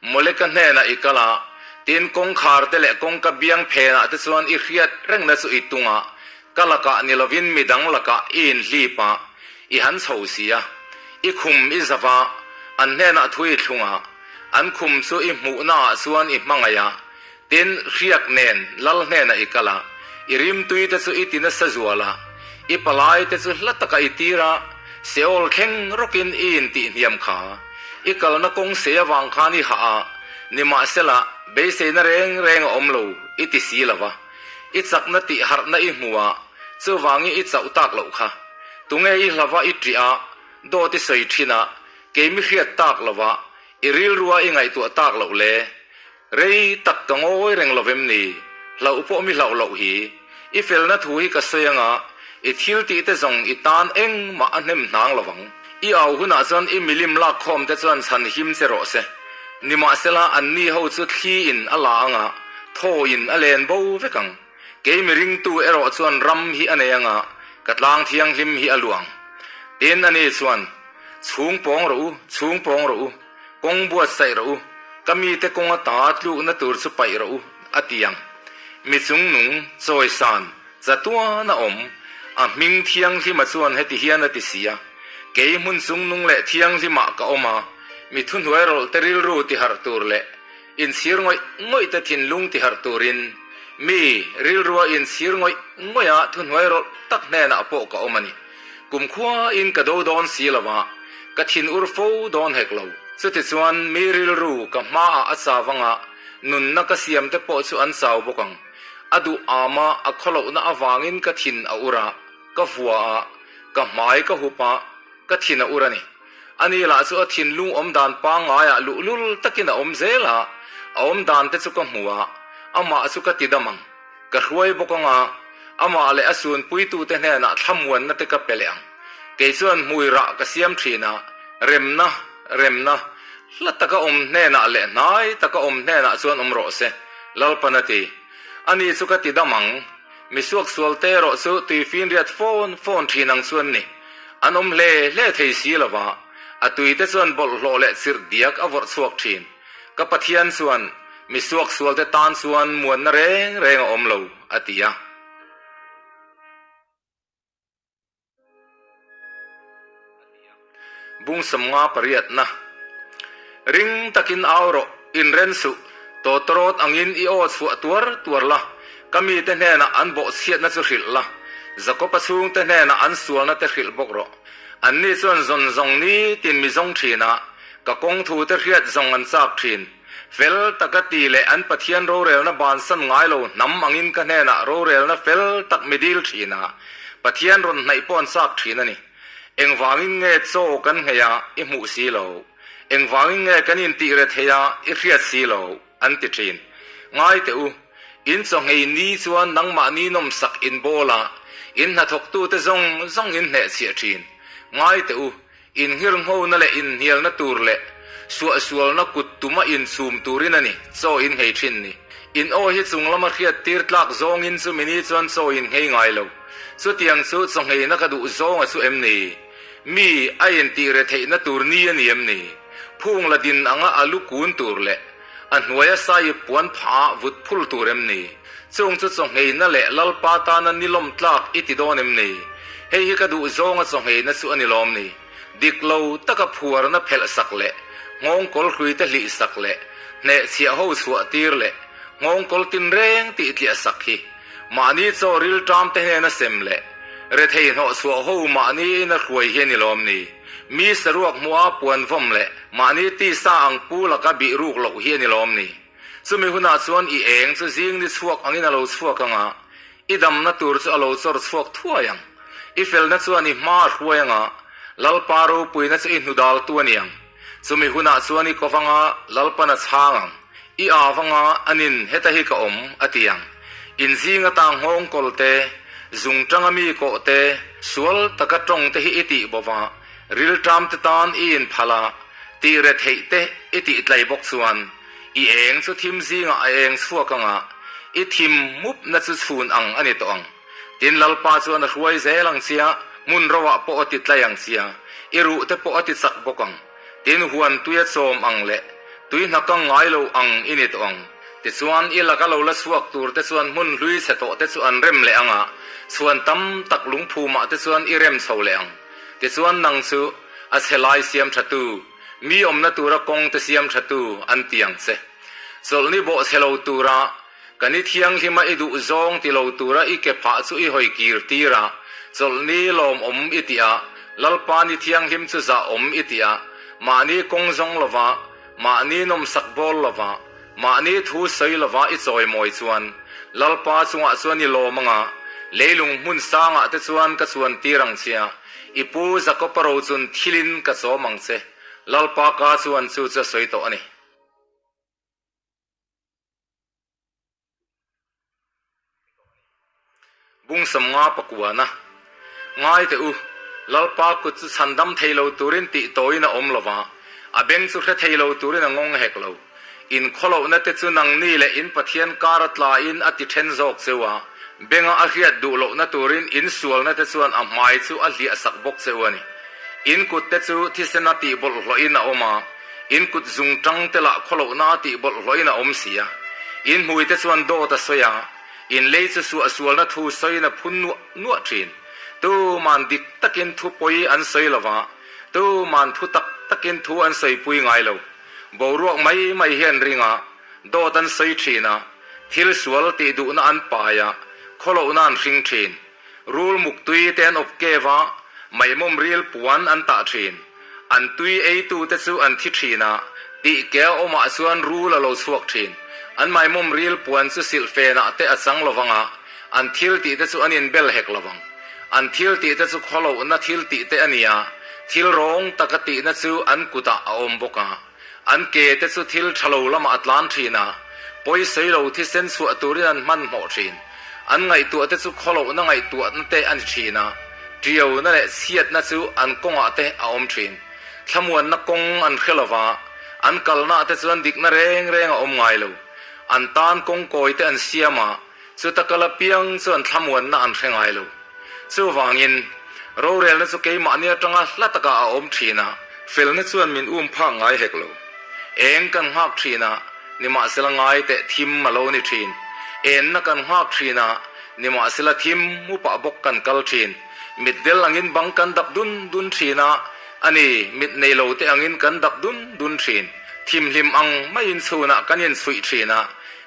Moleka hnenah i kal a, tin kawngkhar te leh kawngka biang phenah te chuan i hriat rengna chu i tung a, ka lakah ni lovin midang lakah i inhlip a, i han chho si a. I khum i zauh a, an hnenah thu i thlung a, an khum chu i hmuhnaah chuan i hmangaih a, Tin, hriak nen lal hnenah i kal a, i rimtui te chu i ti nasa zual a, i palai te chu hla takah i tir a, Seol thleng rawkin i intihhniam kha. I kalna kawng sei avang khan i hah a, nimahsela, beiseina reng reng a awm lo i ti si lo va. I chakna tih harhna i hmu a, chuvangin i chauh tak loh kha. Tunge i hlava i ṭih a, dawt i sawi ṭhin a, kei mi hriat tak lova, i rilrua i ngaihtuah tak loh le? Rei tak ka ngawi reng lo vem ni? Hlauh pawh mi hlauh loh hi. I felna thu hi ka sawi anga, i thil tih te zawng i tan engmah a hnem hnang lo vang. I au hunah chuan i milim lakkhawm te chuan chhan him che rawh se. Nimahsela anni ho chu thli in a la anga, thaw in a len bo vek ang. Kei mi ringtu erawh chuan ram hi a nei anga, ka tlang thianghlim hi a luang. Tin ani chuan, Chhung pawng rawh u, chhung pawng rawh u. Kawng buatsaih rawh u, ka mite kawng ata tlukna tur chu paih rawh u, a ti ang. Mi chungnung, chawisan, chatuan a awm, a hming thianghlima chuan heti hian a ti si a, Kei hmun chungnung leh thianghlimah ka awm a, mi thuhnuai rawlh te rilru tiharh tur leh inchhir ngawih ngawih te thinlung tiharh turin, mi rilrua inchhir ngawih ngawih a thuhnuai rawlh tak hnenah pawh ka awm a ni. Kumkhuain ka do dawn si lo a, ka thin ur fo dawn hek lo. Chutichuan mi rilru ka hmaah a chau anga, nunna ka siam te pawh chu an chau bawk ang. A duh ama a khawlohna avangin ka thin a ur a, ka vua a, ka hmai ka hup a, ka thin a ur a ni. Ani lah chu a thinlung awm dan pangngaiah luhlul takin a awm zel a, a awm dan te chu ka hmu a, amah chu ka ti dam ang. Ka hruai bawk anga, amah leh a sunpuitute hnenah thlamuanna te ka pe leh ang. Kei chuan hmui rah ka siam thin a, remna, remna, hla taka awm hnenah leh hnai taka awm hnenah chuan awm rawh se, Lalpan a ti. Ani chu ka ti dam ang. Mi suaksual te erawh chu tuifinriat fawn fawn thin ang chuan ni. An awm hle hle thei si lo va, a tuite chuan bawlhhlawh leh chirh diak a vawrh chhuak thin. Ka Pathian chuan mi suaksualte tan chuan muanna reng reng a awm lo, a ti a. Bung 50 pariatna. Ring takin au rawh, inren suh, tawtawrawt angin i aw chhuah tuar tuar la, ka mite hnenah an bawhchhiatna chu hrilh la, Jakob-a chhungte hnenah an sualna te hrilh bawk rawh. Anni chuan zawn zawng nitin mi zawng thin a, ka kawng thu te hriat zawng an chak thin. Fel taka ti leh an Pathian rorelna bansan ngai lo hnam angin ka hnenah rorelna fel tak mi dil thin a, Pathian rawn hnaih pawh an chak thin a ni. Engvangin nge chaw kan nghei a i hmuh si lo? Engvangin nge kan intih re thei a i hriat si lo? an ti thin. Ngai teh u, in chawnghei ni chuan nangmahni nawmsak in bawl a, in hnathawktute zawng zawng in hnehchhiah thin. Ngai teh u, in nghirnghona leh inhnialna tur leh suahsualna kut tuma inchhum turin a ni chaw in nghei thin ni. In aw hi chung lama hriat tir tlak zawngin chumi ni chuan chaw in nghei ngai lo. Chutiang chu chawngheina ka duh zawnga chu em ni? Mi a intih retheihna tur ni a ni em ni? Phung la din anga a lu kun tur leh a hnuaia sai puan phah vut phul tur em ni? Chung chu chawngheina leh Lalpa tana ni lawm tlak i ti dawn em ni? Hei hi ka duh zawnga chawngheina chu a ni lawm ni? Dik lo taka phuarna phelh sak leh nghawngkawl hruite hlih sak leh hnehchhiah ho chhuah tir leh nghawngkawl tinreng tih tliah sak hi mahni chaw rilṭam te hnena sem leh rethei hnawh chhuah ho mahni ina hruai hi a ni lawm ni? Mi saruak hmuha puan vawm leh mahni tisa ang pu laka bih ruk loh hi a ni lawm ni? Chumi hunah chuan i eng chu zing ni chhuak angin a lo chhuak ang a, i damna tur chu a lo chawr chhuak thuai ang. I felna chuan i hma a hruai ang a, Lalpa ropuina chu i hnudaltu a ni ang. Chumi hunah chuan i kawv ang a, Lalpan a chhang ang. I av ang a, anin heta hi ka awm, a ti ang. In zing ata nghawngkawl te, zungtanga mi kawh te, sual taka tawng te hi i tih bo va, rilṭam te tan i inphal a, tih retheih te i tih tlai bawk chuan, i eng chu thim zingah a eng chhuak ang a, i thim mupna chu chhun ang a ni tawh ang. Tin, Lalpa chuan a hruai zel ang chia, hmun roah pawh a ti tlai ang chia, i ruh te pawh a ti chak bawk ang. Tin, huan tui a chawm ang leh tui hna kang ngai lo ang i ni tawh ang. Tichuan, i laka lo la chhuak tur te chuan hmun hlui chhe tawh te chu an rem leh ang a, chhuan tam tak lungphumah te chuan i rem chho leh ang. Tichuan, nang chu a chhe lai siam tha tu, mi awmna tura kawng te siam tha tu an ti ang che. Chawlhni bawh chhe lo tura Ka ni thianghlima i duh zawng ti lo tura i ke phah chu i hawi kir tir a, chawlhni lawmawm i tih a, Lalpa ni thianghlim chu zahawm i tih a, mahni kawng zawng lova, mahni nawmsak bawl lova, mahni thu sawi lova i chawimawi chuan Lalpa chungah chuan i lawm ang a, leilung hmun sangah te chuan ka chuan tir ang che a, i pu Jakopa rochun thilin ka chawm ang che, Lalpa ka chuan chu chu a sawi tawh a ni. Bung 50 pakuana Ngai teh u, Lalpa kut chu chhandam thei lo turin tih tawiin a awm lo va, a beng chu hre thei lo turin a ngawng hek lo. In khawlohna te chu nangni leh in Pathian kar a tlain a ti then zawk cheu a, benga a hriat duh lohna turin in sualna te chuan a hmai chu a hliah sak bawk cheu a ni. In kut te chu thisena tih bawlhhlawhin a awm a, In kut zung tang te lah khawlohna tih bawlhhlawhin a awm si a. In hmui te chuan dawt a sawi a, in lei chu suahsualna thu sawiin a phun nuah nuah thin. Tuman dik takin thu pawi an sawi lo va, tuman thu tak takin thu an sawipui ngai lo. Boruak mai mai hi an ring a, dawt an sawi thin a, thil sual tih duhna an pai a, khawlohna an hring thin. Rul muk tui te an awp kev a, maimawm ril puan an tah thin. An tui eitu te chu an thi thin a, tih ke a awmah chuan rul a lo chhuak thin. An maimawm ril puan chu silhfenah te a chang lo vang a, an thil tih te chu an inbel hek lo vang. An thil tih te chu khawlohna thil tih te a ni a, thil rawng taka tihna chu an kutah a awm bawk a. An ke te chu thil tha lo lamah a tlan thin a, pawisawi lo thisen chhuah turin an hmanhmawh thin. An ngaihtuah te chu khawlohna ngaihtuahna te a ni thin a, tiauna leh chhiatna chu an kawngah te a awm thin. Thlamuanna kawng an hre lo va, an kalnaah te chuan dikna reng reng a awm ngai lo. An tan kawngkawi te an siam a, chuta kal apiang chuan thlamuanna an hre ngai lo. Chuvangin, rorelna chu keimahni atanga hla takah a awm thin a, felna chuan min um phak ngai hek lo. Eng kan nghak thin a, nimahsela ngai teh thim a lo ni thin. Enna kan nghak thin a, nimahsela thim upah bawk kan kal thin. Mitdel angin bang kan dap dun dun thin a, a ni, mit nei lo te angin kan dap dun dun thin. Thimhlim ang maiin chhunah kan inchhuih thin a,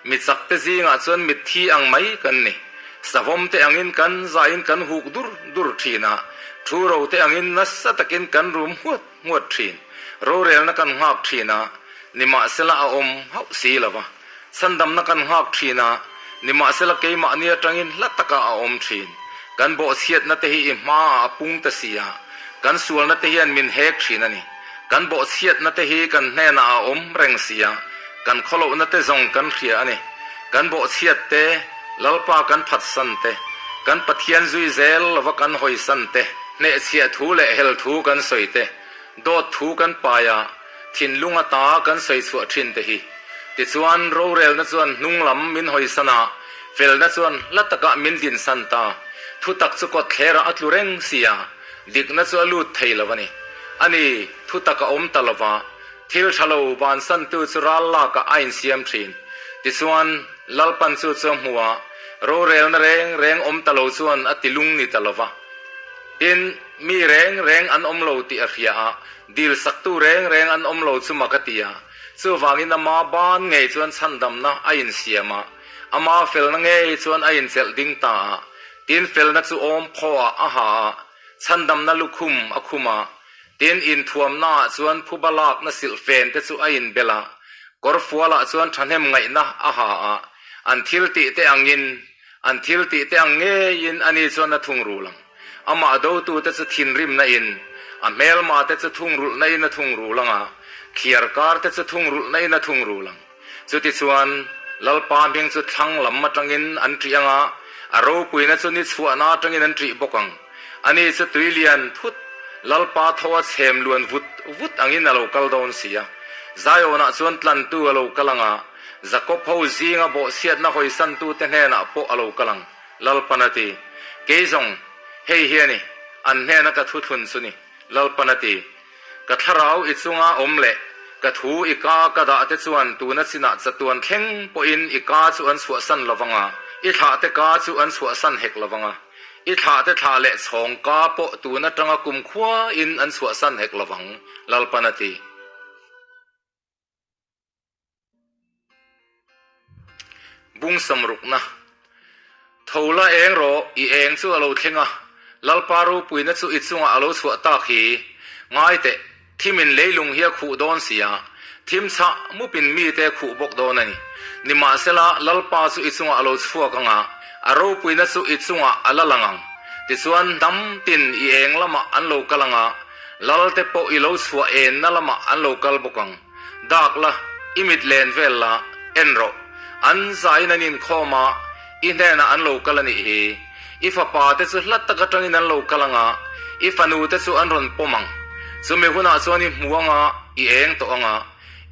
mi chak te zingah chuan mitthi ang mai kan ni. Savawm te angin kan zaiin kan huk dur dur thin a, thu ro te angin nasa takin kan rum nghuat nghuat thin. Rorelna kan nghak thin a, nimahsela a awm hauh si lo va. Chhandamna kan nghak thin a, nimahsela keimahni atangin hla taka a awm thin. Kan bawhchhiatna te hi i hmaah a pung ta si a, kan sualna te hian min hek thin a ni. Kan bawhchhiatna te hi kan hnenah a awm reng si a. Kan khawlohna te zawng kan hria a ni. Kan bawhchhiat te, Lalpa kan phatsan te, kan Pathian zui zel lova kan hawisan te, hnehchhiah thu leh hel thu kan sawi te, dawt thu kan pai a, thinlung ata kan sawi chhuah thin te hi. Tichuan, rorelna chuan hnung lam min hawisan a, felna chuan hla takah min dinsan ta. Thutak chu kawtthlerah a tlu reng si a, dikna chu a lut thei lo a ni. A ni, thutak a awm ta lova, Thil tha lo bansantu chu ral lakah a insiam thin. Tichuan, Lalpan chu chu a hmu a, rorelna reng reng awm ta lo chuan a ti lung ni ta lo va. Tin, mi reng reng an awm lo tih a hria a, dil saktu reng reng an awm lo chu mak a ti a. Chuvangin ama ban ngei chuan chhandamna a insiam a, ama felna ngei chuan a inchelh ding ta a. Tin, felna chu awm phawhah a ha a, chhandamna lukhum a khum a, Tin, inthuamnaah chuan phuba lakna silhfen te chu a inbel a, kawrfualah chuan thahnem ngaihna a ha a, an thil tih te angin, an thil tih te ang ngeiin ani chuan a thungrul ang. Amah dotute chu thinrimna in, a hmelma te chu thungrulhna in a thungrul ang a, thliarkar te chu thungrulhna in a thungrul ang. Chutichuan, Lalpa hming chu thlang lam atangin an ṭih ang a, a ropuina chu ni chhuahna atangin an ṭih bawk ang. Ani chu tui lian thut, Lalpa tho a chhem luan vut vut angin a lo kal dawn si a. Zionah chuan tlantu a lo kal ang a, Jakob ho zinga bawhchhiatna hawisantute hnenah pawh a lo kal ang, Lalpan a ti. Kei zawng, hei hi a ni, an hnena ka thuthlun chu ni, Lalpan a ti. Ka thlarau i chunga awm leh ka thu i ka ka dah te chuan tuna chinah chatuan thleng pawhin i ka chu an chhuahsan lo vang a, i thlah te ka chu an chhuahsan hek lo vang a, i thlah te thlah leh chhawng ka pawh tun atanga kumkhuain an chhuahsan hek lo vang, Lalpan a ti. Bung samrukna, Tho la eng rawh, i eng chu a lo thleng a, Lalpa ropuina chu i chungah a lo chhuah tak hi. Ngai teh, thimin leilung hi a khuh dawn si a, thim chhah mupin mite a khuh bawk dawn a ni. Nimahsela, Lalpa chu i chungah a lo chhuak ang a, a ropuina chu i chungah a la lang ang. Tichuan, hnam tin i eng lamah an lo kal ang a, Lalte pawh i lo chhuah enna lamah an lo kal bawk ang. Dak la, i mit len vel la, en rawh. An zaiin an inkhawm a, i hnenah an lo kal a nih hi. I fapa te chu hla tak atangin an lo kal ang a, i fanu te chu an rawn pawm ang. Chumi hunah chuan i hmu ang a, i eng tawh ang a,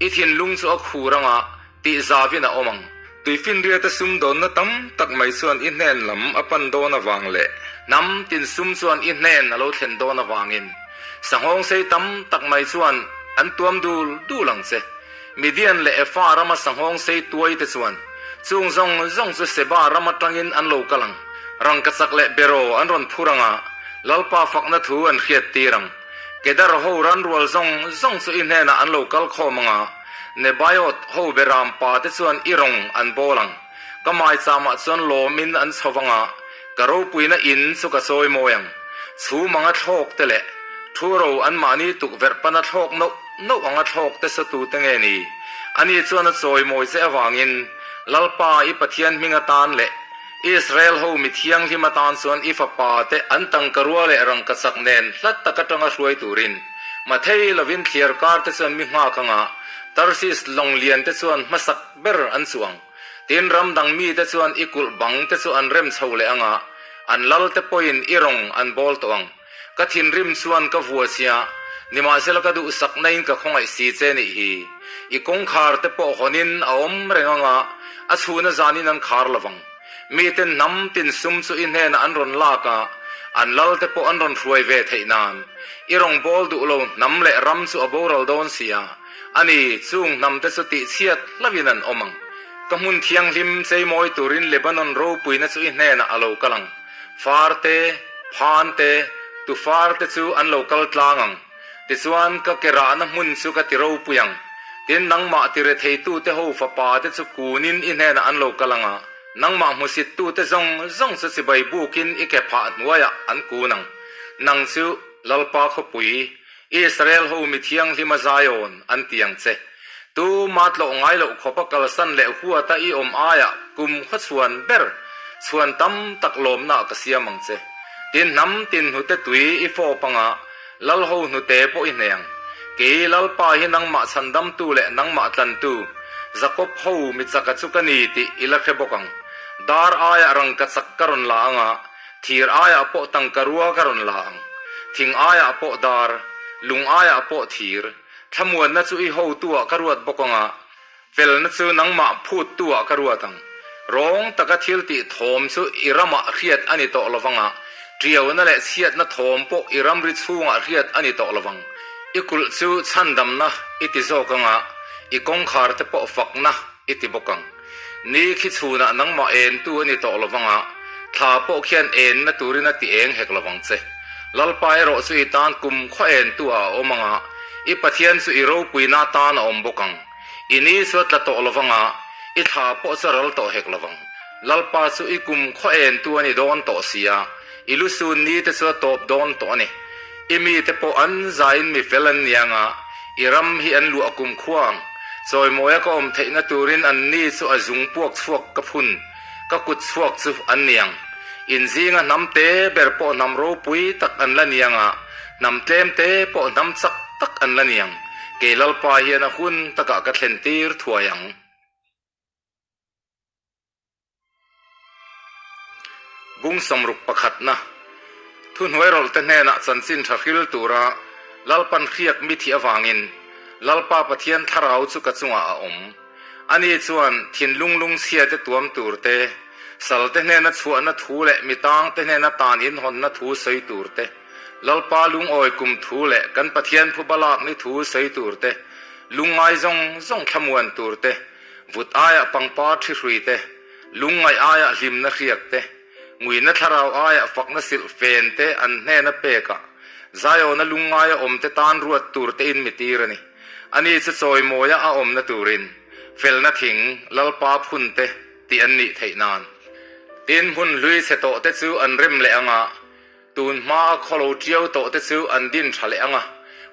i thinlung chu a khur ang a, tih zavin a awm ang. Tuifinriata sumdawnna tam tak mai chuan i hnen lam a pan dawn avang leh hnam tin sum chuan i hnen a lo thlen dawn avangin sanghawng sei tam tak mai chuan an tuam dul dul ang che. Midian leh Efa rama sanghawng sei tuai te chuan chung zawng zawng chu Seba ram atangin an lo kal ang. Rangkachak leh beraw an rawn phur ang a, Lalpa fakna thu an hriat tir ang. Kedar ho ranrual zawng zawng chu i hnenah an lo kal khawm ang a, Nebaiot ho beram pa te chuan i rawng an bawl ang. Ka maicham ah chuan lawmin an chho vang a, ka ropuina in chu ka chawi mawi ang. Chhum anga thlawk te leh thu ro anmahni tukverh pana thlawk nauh nauh anga thlawk te sa tu te nge ni? Ani chuan a chawi mawi che avangin Lalpa i Pathian hming atan leh Israel ho mi thianghlim atan chuan i fapa te an tangka rua leh rangkachak nen hlat tak atanga hruai turin Mathei lovin thliar kar te chuan mi nghak anga Tarsis lawng lian te chuan hmasak ber an chuang. Tin ram dang mi te chuan i kulh bang te chu an rem chho leh anga an lal te pawhin i rawng an bawl tawh ang. Ka thinrim chuan ka vua chia, nimahsela ka duhsakna in ka khawngaih si che nih hi. I kawngkhar te pawh hawnin a awm reng anga a chhuna zanin an khar lovang. Miten hnam tin sum chu i hnenah an rawn lak a, an lal te pawh an rawn hruai ve theih nan. I rawn bawl duh lo hnam leh ram chu a boral dawn si a, ani, chung hnam te chu tihchhiat hlauhin an awm ang. Ka hmun thianghlim cheimawi turin Lebanon ropuina chu i hnenah a lo kal ang. Far te, phan te, tufar te chu an lo kal tlang ang. Tichuan, ka ke rahna hmun chu ka ti ropui ang. Tin, nangmah ti retheitute ho fapa te chu kunin i hnenah an lo kal ang a, nangmah hmusittute zawng zawng chu chibai bukin i ke phah hnuaiah an kun ang. Nang chu Lalpa khawpui, Israel ho mi thianghlima Zion an ti ang che. Tuma tlawh ngai loh khawpa kalsan leh huata i awm aiah kum khawchhuan ber chhuan tam tak lawmnaah ka siam ang che. Tin, hnam tin hnute tui i fawp anga Lal ho hnute pawh i hneng. Kei Lalpa hi nangmah chhandamtu leh nangmah tlantu. Jakob ho mi chaka chu ka ni tih i la hre bawk ang. Dar aiah rangkachak ka rawn la ang a, thir aiah pawh tangka rua ka rawn la ang. Thing aiah pawh dar, lung aiah pawh thir. Thlamuanna chu i hotu-ah ka ruat bawk ang a, Felna chu nangmah phuttu-ah ka ruat ang. Rawng taka thil tih thawm chu i ramah hriat a ni tawh lovang a, ṭiauna leh chhiatna thawm pawh i ramri chhungah hriat a ni tawh lovang. I kulh chu chhandamna i ti zawk ang a, i kawngkhar te pawh fakna i ti bawk ang. Ni khi chhunah nangmah entu a ni tawh lovang a, thla pawh khian enna turin a ti eng hek lovang che. Lalpa erawh chu i tan kum khaw entu-ah a awm ang a, i Pathian chu i ropuina atan a awm bawk ang. I ni chu a tla tawh lovang a, i thla pawh chu a ral tawh hek lovang. Lalpa chu i kum khaw entu a ni dawn tawh si a, i lusun ni te chu a tawp dawn tawh a ni. I mite pawh an zaiin mi fel an ni ang a, i ram hi an luah kum khua ang. Chawimawia ka awm theihna turin an ni chu a zung puak chhuak ka phun, ka kut chhuak chu an ni ang. In zinga hnam te ber pawh hnam ropui tak an la ni ang a, Hnam tlem te pawh hnam chak tak an la niang. Kei Lalpa hian a hun takah ka thlen tir thuai ang. Bung sawmruk pakhatna, Thuhnuairawlh te hnenah chanchin tha hril tura Lalpan hriak mi thih avangin Lalpa Pathian thlarau chu ka chungah a awm. Ani chuan thinlung lungchhia te tuam tur te, sal te hnena chhuahna thu leh mi tang te hnena tan inhawnna thu sawi tur te, Lalpa lungawi kum thu leh kan Pathian phuba lak ni thu sawi tur te, lungngai zawng zawng thlamuan tur te, vut aiah pangpar thi hrui te, lungngaih aiah hlimna hriak te, nguina thlarau aiah fakna silh fen te an hnena pekah Zion-a lungngaia awm te tan ruat tur te in mi tir a ni. Ani chu chawimawia a awmna turin felna thing Lalpa phun te tih an nih theih nan. Tin, hmun hlui chhe tawh te chu an rem leh ang a, Tun hmaa khawlo ṭiau tawh te chu an din ṭha leh ang a,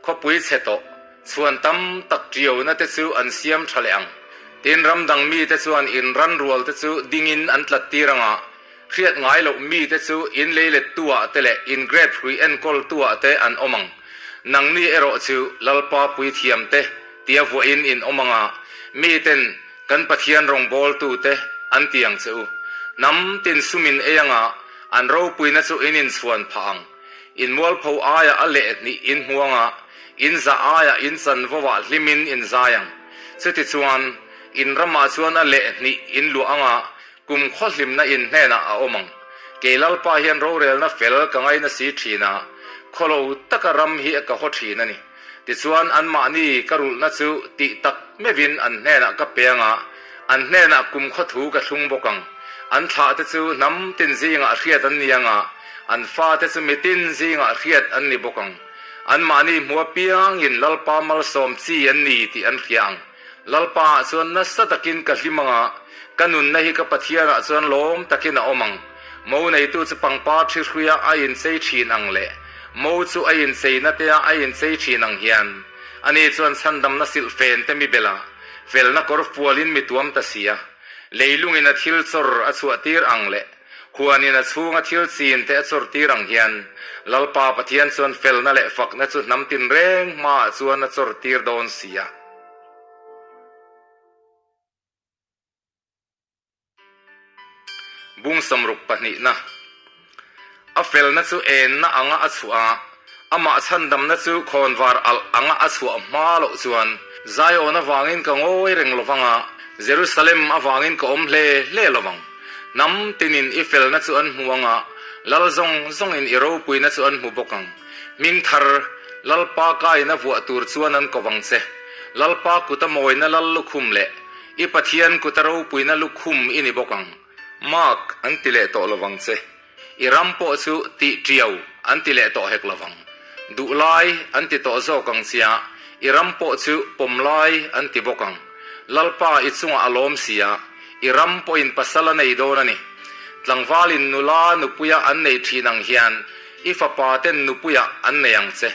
khawpui chhe tawh, chhuan tam tak ṭiauna te chu an siam ṭha leh ang. Tin, ram dang mite chuan in ran rual te chu dingin an tlat tir ang a, hriat ngai loh mite chu in leilet tuah te leh in grape hrui enkawl tuah te an awm ang. Nangni erawh chu Lalpa puithiam te tia vuahin in awm ang a, miten Kan Pathian rawngbawltute an ti ang che u. Hnam tin sumin ei anga an ropuina chu in inchhuan phah ang. In mualpho aiah a lehhnih in hmu anga, in zah aiah in chanvo ah hlimin in zai ang. Chutichuan, in ramah chuan a lehhnih in luah anga kum khawhlimna in hnenah a awm ang. Kei Lalpa hian rorelna fel ka ngaina si thin a, khawlo taka ram hi ka haw thin a ni. Tichuan, anmahni ka rulhna chu tih tak meuhin an hnenah ka pe ang a, an hnenah kum khawthu ka thlung bawk ang. An thlahte chu hnam tin zingah hriat an ni ang a, an fate chu mitin zingah hriat an ni bawk ang. Anmahni hmu apiangin Lalpa malsawm chi an ni tih an hria ang. Lalpaah chuan nasa takin ka hlim ang a, ka nunna hi ka Pathianah chuan lawm takin a awm ang. Mo neitu chu pangpar thi hruia a inchei thin ang leh mo chu a incheina tea a inchei thin ang hian, ani chuan chhandamna silhfen te mi bela felna kawr fualin mi tuam ta si a, leilungin a thil chawr a chhuah tir ang leh huanin a chhunga thil chin te a chawr tir ang hian, Lalpa Pathian chuan felna leh fakna chu hnam tinreng hmaah chuan a chawr tir dawn si a. Bung sawmruk pahnihna. A felna chu enna anga a chhuah a, amah chhandamna chu khawnvar alh anga a chhuah hma loh chuan Zion avangin ka ngawi reng lovang a, Jerusalem avangin ka awm hle hle lovang. Hnam tinin i felna chu an hmu ang a, lal zawng zawngin i ropuina chu an hmu bawk ang. Hming thar, Lalpa kain a vuah tur chuan an ko vang che. Lalpa kuta mawina lal lukhum leh I Pathian kuta ropuina lukhum i ni bawk ang. Mark an ti leh tawh lovang che. I ram pawh chu tih ṭiau an ti leh tawh hek lovang. Duh lai an ti tawh zawk ang chia, i ram pawh chu pawm lai an ti bawk ang. Lalpa i chungah a lawm si a, i ram pawhin pasal a nei dawn a ni. Tlangvalin nula nupuia an nei ṭhin ang hian i fapa ten nupuia an nei ang che.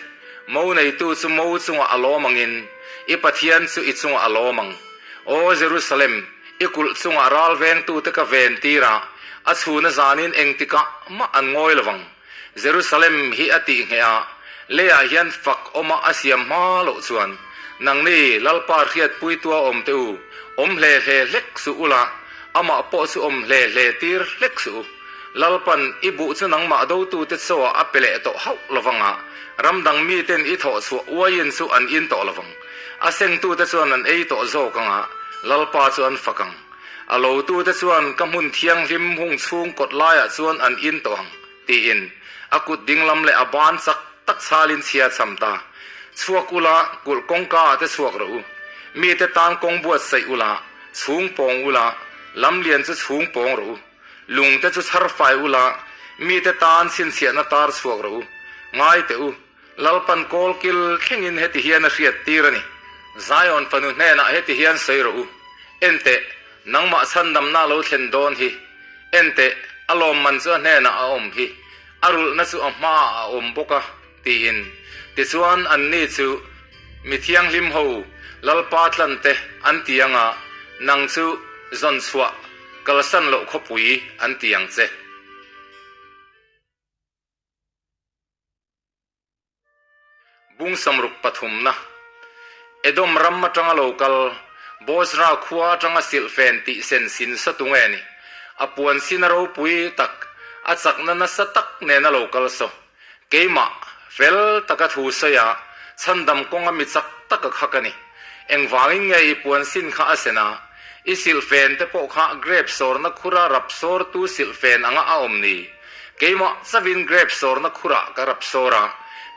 Mo neitu chu mo chungah a lawm angin, i Pathian chu i chungah a lawm ang. Aw Jerusalem, i kulh chungah ral vengtute ka ven tir a, a chhuna zanin engtikah mah an ngawi lo vang. Jerusalem hi a tih ngheh a, leiah hian fak awma a siam hma loh chuan. Nangni Lalpa hriatpuitua awm teh u, awm hle hle hlek suh ula, amah pawh chu awm hle hle tir hlek suh u. Lalpan i buh chu nangmah dotute chawah a pe leh tawh hauh lovang a, ram dang miten i thawh chhuah uaiin chu an in tawh lovang. A sengtute chuan an ei tawh zawk ang a, Lalpa chu an fak ang. A lotute chuan ka hmun thianghlim hung chhung kawt laiah chuan an in tawh ang, tiin a kut dinglam leh a ban chak tak chhalin chhia cham ta. Chhuak ula, kulh kawngkaah te chhuak rawh u. Mite tan kawng buatsaih ula, chhung pawng ula, lamlian chu chhung pawng rawh u. Lungte chu chhar fai ula, mite tan chhinchhiahna tar chhuak rawh u. Ngai teh u, Lalpan kawl kil thlengin heti hian a hriat tir a ni. Zion fanu hnenah heti hian sawi rawh u, Enteh, nangmah chhandamna lo thlen dawn hi. Enteh, a lawmman chu a hnenah a awm hi, a rulhna chu a hmaah a awm bawk a, tiin. Tichuan, anni chu mi thianghlim ho, Lalpa tlante an ti ang a, nang chu zawn chhuah kalsan loh khawpui an ti ang che. Bung samruk pathumna, Edom ram atanga lo kal, Bozra khua atanga silhfen tih sen sin sa tu nge ni? A puan sin a ropui tak, a chakna nasa tak nen a lo kal saw. Keimah, fel taka thu sawi a, chhandam kawnga mi chak taka kha ka ni. Engvangin nge i puan sin kha a sen a? I silhfen te pawh kha grape sawrna khura rap sawrtu silhfen anga a awm ni? Keimah chavin grape sawrna khurah ka rap sawr a,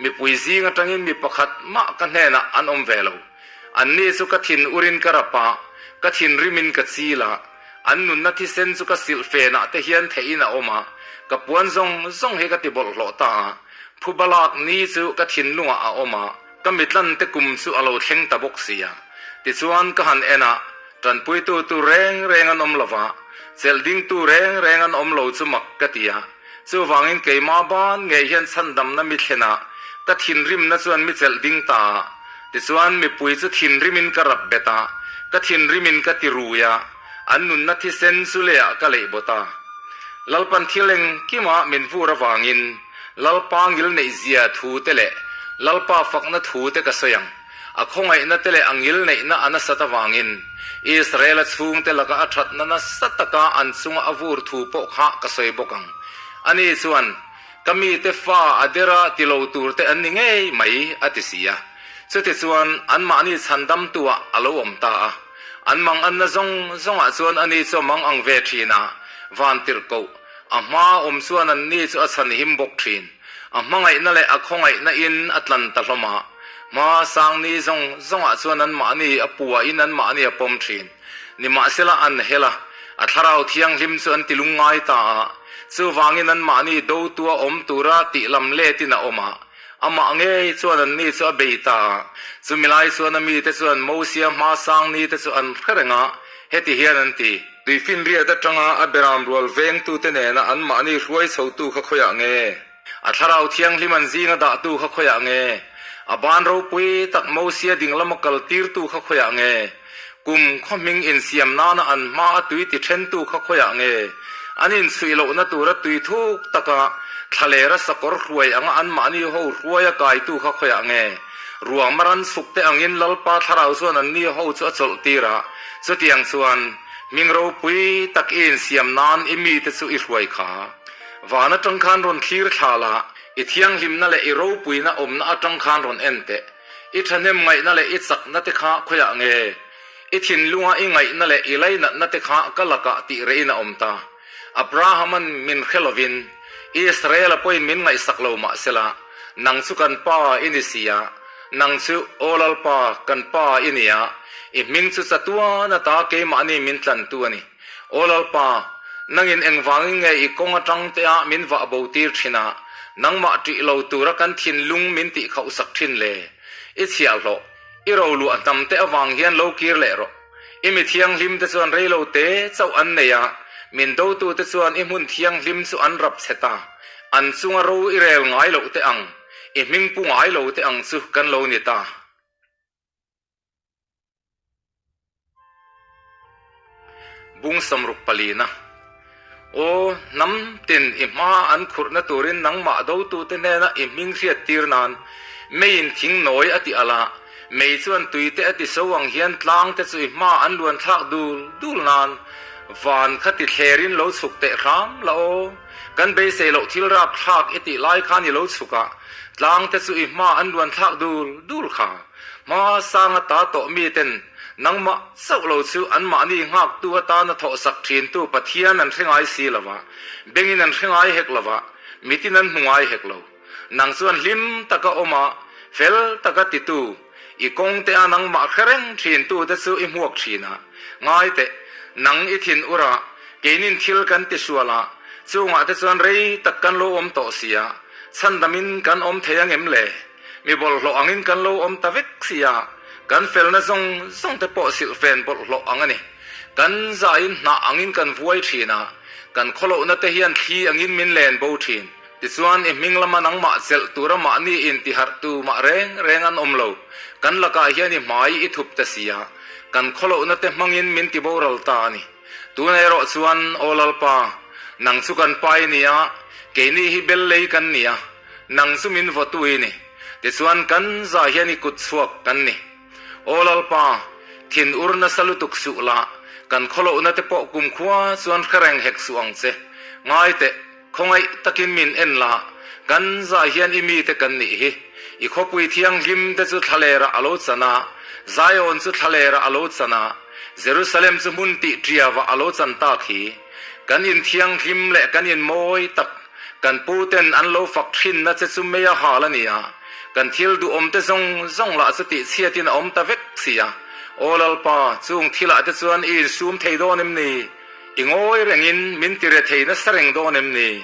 mipui zing atangin mi pakhat mah ka hnenah an awm ve lo. Anni chu ka thin urin ka rap a, ka thinrimin ka chil a, an nunna thisen chu ka silhfenah te hian theihin a awm a, ka puan zawng zawng hi ka ti bawlhhlawh ta a, phuba lak ni chu ka thinlungah a awm a, Ka mitlante kum chu a lo thleng ta bawk si a. Tichuan ka han en a, tanpuitu tur reng reng an awm lo va, chelh dingtu reng reng an awm lo chu mak ka ti a. Chuvangin keimah ban ngei hian chhandamna mi thlen a, ka thinrimna chuan mi chelh ding ta a. Tichuan mipui chu thinrimin ka rap bet a, ka thinrimin ka ti rui a, an nunna thisen chu leiah ka leih bawt a. Lalpan thil engkima min vur avangin, Lalpa ngilneih zia thu te leh Lalpa fakna thu te ka sawi ang. A khawngaihna te leh a ngilneihna a nasat avangin Israela chhungte laka a thatna nasa taka an chunga a vur thu pawh kha ka sawi bawk ang. Ani chuan, Ka mite fa a dera ti lo tur te an ni ngei mai, a ti si a. Chutichuan, anmahni chhandamtuah a lo awm ta a. An manganna zawng zawngah chuan ani chu a mang ang ve thin a, vantirhkoh, A hma awm chuan anni chu a chhan him bawk thin. A hmangaihna leh a khawngaihna in a tlan ta hlawm a. Hma sangni zawng zawngah chuan anmahni a puahin anmahni a pawm thin. Nimahsela an hel a, a thlarau thianghlim chu an ti lungngai ta a. Chuvangin anmahni dotua awm tura tih lam letin a awm a. Amah ngei chuan anni chu a bei ta a. Chumi lai chuan a mite chuan Mosia hma sangni te chu an hre reng a, heti hian an ti. Tuifinriat atanga a beram rual vengtute nena anmahni hruai chhotu kha khawiah nge? A thlarau thianghlim an zinga dahtu kha khawiah nge? A ban ropui tak Mosia ding lama kal tirtu kha khawiah nge? Kum khaw hming insiam nana an hma a tui ti thentu kha khawiah nge? An inchhuih lohna tura tui thuk taka thlalera sakawr hruai anga anmahni ho hruaia kaitu kha khawiah nge? Ruangma ran chhukte angin Lalpa thlarau chuan anni ho chu a chawlh tir a, chutiang chuan hming ropui tak i insiam nan i mite chu i hruai kha. Van atang khan rawn thlir thla la, i thianghlimna leh i ropuina awmna atang khan rawn en teh. I thahnem ngaihna leh i chakna te kha khawiah nge? I thinlunga i ngaihna leh i lainatna te kha ka lakah tih rehin a awm ta. Abraham-a'n min hre lovin, Israel-a pawhin min ngaihsak lo mah sela, nang chu kan Pa i ni si a, nang chu, Aw Lalpa, kan Pa i ni a, i hming chu chatuan ata keimahni min tlantu a ni. Aw Lalpa, nangin engvangin nge i kawng atang tea min vah bo tir thin a, nangmah ṭih lo tura kan thinlung min tihkhauhsak thin le? I chhiahhlawh, i roluah hnamte avang hian lo kir leh rawh. I mi thianghlim te chuan reilo te chauh an nei a, min dotu te chuan i hmun thianghlim chu an rap chhe ta. An chunga ro i rel ngai loh te ang, i hming pu ngai lo te ang chu kan lo ni ta. Bung samruk palina. Aw, hnam tin i hma an khurhna turin nangmah dotute hnena i hming hriat tir nan meiin thing nawi a ti alh a. Mei chuan tui te a ti so ang hian tlang te chu i hma an luan thlak dul dul nan van kha ti thlerin lo chhuk teh hram la aw. Kan beisei loh thil rap thlak i tih lai khan i lo chhuk a, tlang te chu i hma an luan thlak dul dul kha. Hma sanga ta tawh mi ten nangmah chauh lo chu anmahni nghaktu atana thawhsak thintu Pathian an hre ngai si lo va, bengin an hre ngai hek lo va, mitin an hmu ngai hek lo. Nang chuan hlim taka awm a, fel taka titu, i kawng te a nangmah hre reng thintu te chu i hmuak thin a. Ngai teh, nang i thin ur a, keinin thil kan ti sual a, chungah te chuan rei tak kan lo awm tawh si a, chhandamin kan awm thei angem le? Mi bawlhhlawh angin kan lo awm ta vek si a, kan felna zawng zawng te pawh silhfen bawlhhlawh ang a ni. Kan zaiin hnah angin kan vuai thin a, kan khawlohna te hian thli angin min len bo thin. Tichuan, i hming lama nangmah chelh tura mahni intiharh tu mah reng reng an awm lo. Kan lakah hian i hmai i thup ta si a, kan khawlohna te hmangin min ti boral ta a ni. Tuna erawh chuan, Aw Lalpa, nang chu kan pa i ni a, keini hi bel lei kan ni a, nang chu min vawtu i ni. Tichuan, kan zah hian i kut chhuak kan ni. Aw Lalpa, thin ur nasa lutuk suh la, kan khawlohna te pawh kumkhua chuan hre reng hek suh ang che. Ngai teh. Khawngaih takin min en la, kan zah hian i mite kan nih hi. I khawpui thianghlim te chu thlalerah a lo chan a, Zion chu thlalerah a lo chan a, Jerusalem chu hmun tih ṭiavah a lo chan tak hi. Kan in thianghlim leh kan in mawi tak, kan puten an lo fak ṭhinna che chu mei a hal a ni a, kan thil duhawm te zawng zawng lah chu tihchhiatin a awm ta vek si a. Aw Lalpa, chung thilah te chuan i insum thei dawn em ni? I ngawi rengin min ti rethei nasa reng dawn em ni?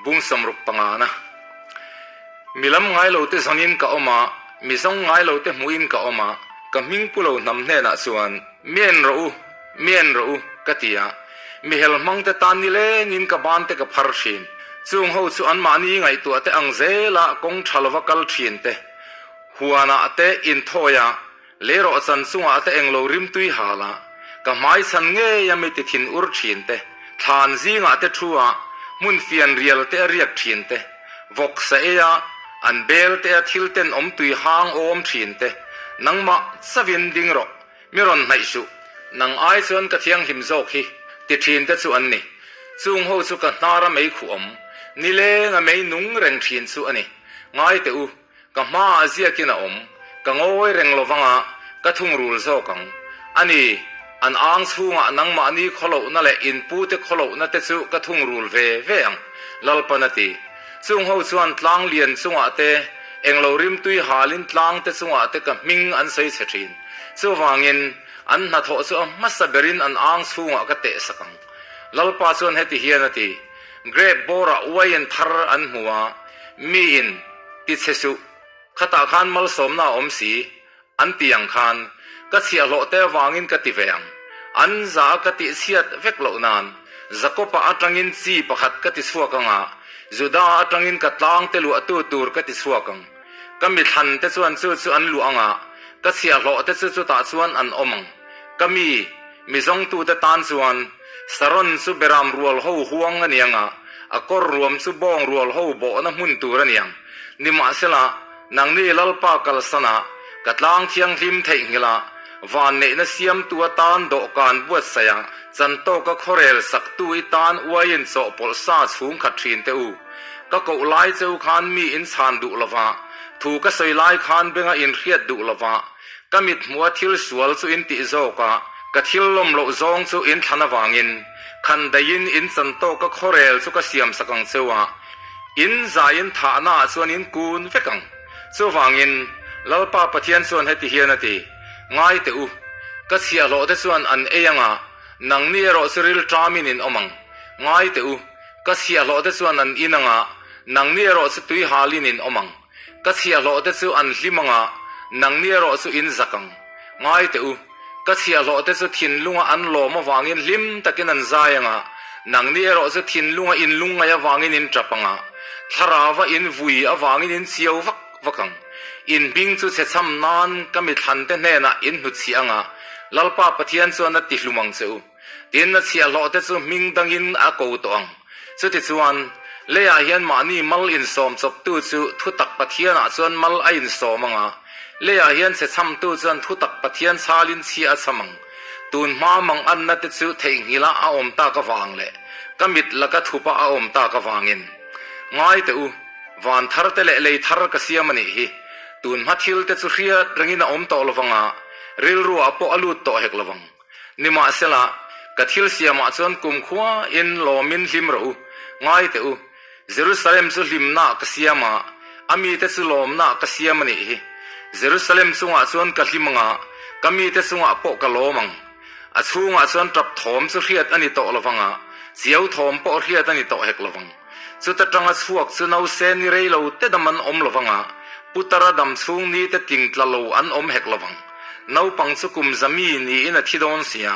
Bung samruk pangana. Mi lam ngai lo te zawngin ka awm a, mi zawng ngai lo te hmuhin ka awm a, ka hming pu lo hnam hnenah chuan, Mi en rawh u, mi en rawh u, ka ti a. Mi hel hmang te tan nilengin ka ban te ka phar thin. Chung ho chu anmahni ngaihtuah te ang zela kawng tha lova kal thin te. Huanah te inthawi a, leirawh chan chungah te englo rimtui hal a, ka hmai chhan ngei a mi ti thin ur thin te, thlan zingah te thu a, hmun fian rial te a riak thin te, vawk sa ei a, an bel te a thil ten awm tui hang awm thin te, nangmah chavin ding rawh, mi rawn hnaih suh, nang ai chuan ka thianghlim zawk hi, ti thin te chu an ni. Chung ho chu ka hnar a mei khuh awm, nileng a mei nung reng thin chu a ni. Ngai teh u. Ka hmaah ziakin a awm, ka ngawi reng lo vanga ka thungrul zawk ang. A ni, an ang chhungah nangmahni khawlohna leh inpute khawlohna te chu ka thungrul ve ve ang, Lalpan a ti. Chung ho chuan tlang lian chungah te, englo rimtui halin tlang te chungah te ka hming an sawi chhe thin. Chuvangin, an hnathawh chu a hmasa berin an ang chhungah ka tehsak ang. Lalpa chuan heti hian a ti, Grape bawrah uaiin thar an hmu a, miin, Ti che suh, khatah khan malsawmna a awm si, an ti ang khan, ka chhiahhlawh te avangin ka ti ve ang. An za a ka tih chhiat vek loh nan, Jakob-a atangin chi pakhat ka ti chhuak ang a, Juda atangin ka tlang te luahtu tur ka ti chhuak ang. Ka mithlan te chuan chu chu an luah ang a, ka chhiahhlawh te chu chutah chuan an awm ang. Ka mi, mi zawngtute tan chuan, Saron chu beram rual ho huang a ni ang a, a kawr ruam chu bawng rual ho bawhna hmun tur a ni ang. Nimahsela, nangni Lalpa kalsana, ka tlang thianghlim theihnghilh a, vanneihna siamtu atan dawhkan buatsaih a, chantawka khawrel saktu i tan uaiin chawhpawlh sa chhungkhat thin teh u. Ka koh lai cheu khan mi in chhan duh lova, thu ka sawi lai khan benga in hriat duh lova, Ka mithmuha thil sual chu in tih zawk a, ka thil lawm loh zawng chu in thlan avangin, khan daihin in chan tawka khawrel chu ka siam sak ang cheu a, in zaiin thahna ah chuan in kun vek ang. Chuvangin, Lalpa Pathian chuan heti hian a ti, Ngai teh u, ka chhiahhlawh te chuan an ei ang a, nangni erawh chu rilṭamin in awm ang. Ngai teh u, ka chhiahhlawh te chuan an in ang a, nangni erawh chu tuihalin in awm ang. Ka chhiahhlawh te chu an hlim ang a, nangni erawh chu in zak ang. Ngai teh u, ka chhiahhlawh te chu thinlunga an lawm avangin hlim takin an zai ang a, nangni erawh chu thinlunga in lungngaih avangin in tap ang a, thlarauva in vui avangin in chiau vak vak ang. In hming chu chhechham nan ka mithlan te hnenah in hnutchhiah ang a, Lalpa Pathian chuan a ti hlum ang che u. Tin, a chhiahhlawh te chu hming dangin a ko tawh ang. Chutichuan, Leiah hian mahni mal insawm chawptu chu thutak Pathianah chuan mal a insawm ang a, leiah hian chhe chhamtu chuan thutak Pathian chhalin chhia a chham ang. Tun hma mang anna te chu theihnghilh a a awm tak avang leh ka mit laka thupa a awm tak avangin. Ngai teh u, van thar te leh lei thar ka siam a nih hi. Tun hma thil te chu hriat rengin a awm tawh lovang a, rilruah pawh a lut tawh hek lovang. Nimahsela, ka thil siamah chuan kumkhua in lawmin hlim rawh u. Ngai teh u, Jerusalem chu hlimnaah ka siam a, a mite chu lawmnaah ka siam a nih hi. Jerusalem chungah chuan ka hlim ang a, ka mite chungah pawh ka lawm ang. A chhungah chuan tap thawm chu hriat a ni tawh lo vang a, chiau thawm pawh hriat a ni tawh hek lo vang. Chuta tanga chhuak chu nause ni rei lo te dam an awm lo vang a, putara dam chhung ni te tling tla lo an awm hek lo vang. Naupang chu kum za mi niin a thi dawn si a,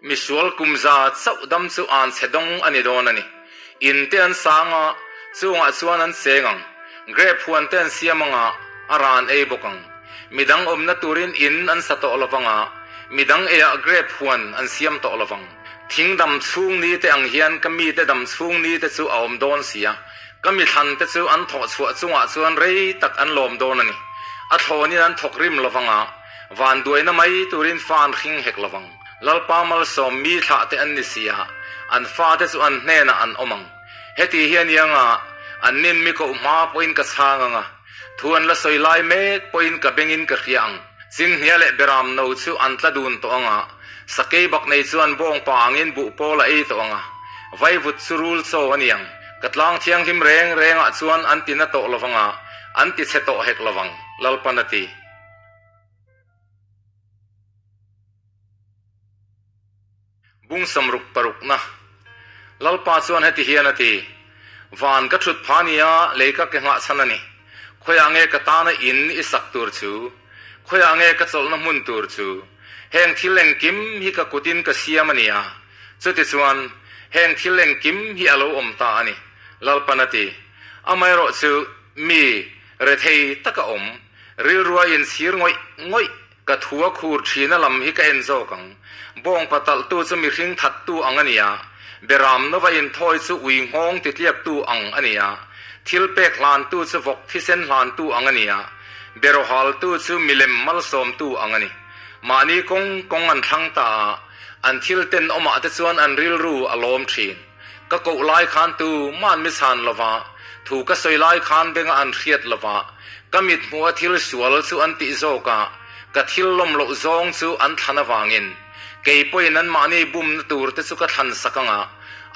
misual kum za chauh dam chu an chhe dawng a ni dawn a ni. In te an sang a, chungah chuan an cheng ang. Grape huan te an siam ang a, a ran ei bawk ang. Midang awmna turin in an sa tawh lo vang a, midang eiah grape huan an siam tawh lo vang. Thing dam chhung ni te ang hian ka mite dam chhung ni te chu a awm dawn si a, ka mi thlan te chu an thawh chhuah chungah chuan rei tak an lawm dawn a ni. A thlawnin an thawk rim lo vang a, vanduaina mai turin fa an hring hek lo vang. Lalpa malsawm mi thlah te an ni si a, an fate chu an hnenah an awm ang. Heti hi a ni ang a, an nin mi koh hma pawhin ka chhang ang a, thu an la sawi lai mek pawhin ka bengin ka hria ang. Chinghnia leh Beram no chu an tla dun tawh ang a, sakei bak nei chuan bawngpa angin buh pawl a ei tawh ang a, vaivut chu rul chaw a ni ang. Ka tlang thianghlim reng rengah chuan an ti na tawh lo vang a, an ti chhe tawh hek lo vang, Lalpan a ti. Bung samruk parukna. Lalpa chuan heti hian a ti, Van ka thut pha nia, lei ka ke nghah chhan a ni. Khawiah nge ka tana in i sak tur chu? Khawiah nge ka chawlhna hmun tur chu? Heng thil engkim hi ka kutin ka siam a ni a. Chutichuan, heng thil engkim hi a lo awm ta a ni, Lalpan a ti. Amaherawhchu, mi rethei taka awm, rilrua inchhir ngawih ngawih Ka thu a khur thina lam hi ka en zawk ang. Bawngpa talhtu chu mihring thattu ang a ni a, beram nova inthawi chu ui nghawng titliaktu ang a ni a, thil pek hlantu chu vawk thisen hlantu ang a ni a, beraw haltu chu milem malsawmtu ang a ni. Mahni kawng kawng an thlang ta a, an thil tenawmah te chuan an rilru a lawm thin. Ka koh lai khan tu man mi chhan lo va, thu ka sawi lai khan benga an hriat lo va, ka mit hmuh a thil sual chu an tih zawk a, ka thil lawm loh zawng chu an thlan avangin kei pawhin anmahni bumna tur te chu ka thlan sak ang a,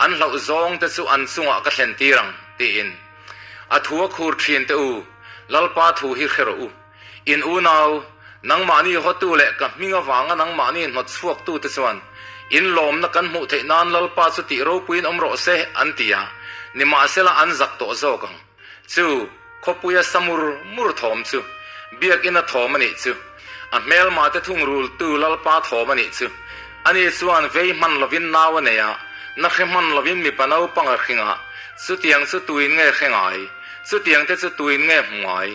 an hlauh zawng te chu an chungah ka thlen tir ang, tiin. A thu a khur thin te u, Lalpa thu hi hre rawh u. In unau, nangmahni hawtu leh ka hming avanga nangmahni hnawt chhuaktute chuan, In lawmna kan hmuh theih nan Lalpa chu tih ropuiin awm rawh se, an ti a. Nimahsela an zak tawh zawk ang. Chu, khawpuia sa mur mur thawm chu, biakina thawm a nih chu. A hmelmate thungrultu Lalpa thawm a nih chu. Ani chuan vei hman lovin nau a nei a, na hre hman lovin mipa naupang a hring a, chutiang chu tuin nge hre ngai? Chutiang te chu tuin nge hmu ngai?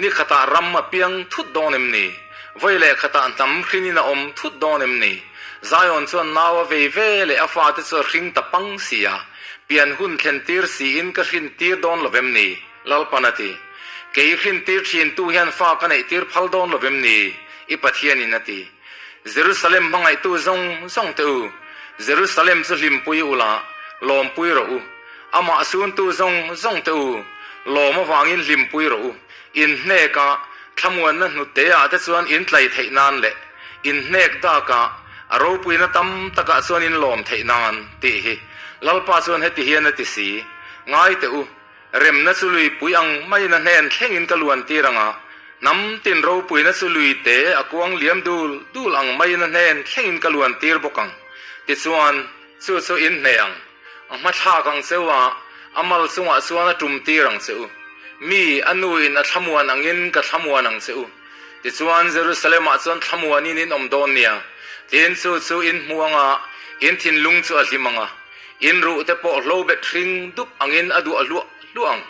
Ni khatah ram a piang thut dawn em ni? Vawi leh khatah hnam hrinin a awm thut dawn em ni? Zion chuan nau a vei ve leh a fate chu a hring ta pang si a, pian hun thlen tir siin ka hrin tir dawn lo vem ni? Lalpan a ti. Kei hrin tir thin tu hian fa ka neih tir phal dawn lo vem ni? I Pathianin a ti. Jerusalem hmangaihtu zawng zawng te u, Jerusalem chu hlimpui ula, lawmpui rawh u. Amah suntu zawng zawng te u, lawm avangin hlimpui rawh u. In hnek a, thlamuanna hnute ah te chuan in tlai theih nan leh in hnek dak a, a ropuina tam takah chuan in lawm theih nan, tih hi Lalpa chuan heti hian a ti si. Ngai teh u, remna chu luipui ang maiin a hnen thlengin ka luan tir ang a, hnam tin ropuina chu lui te a kuang liam dul dul ang maiin a hnen thlengin ka luan tir bawk ang. Tichuan, chu chu in hneh ang. A hmathlak ang che u a, a mal chungah chuan a tum tir ang che u. Mi, a nu in a thlamuan angin ka thlamuan ang che u. Tichuan, Jerusalem-ah chuan thlamuanin in awm dawn nia. Tin, chu chu in hmu ang a, in thinlung chu a hlim ang a. In ruh te pawh hlo bet hring dup angin a duah hluah hluah ang.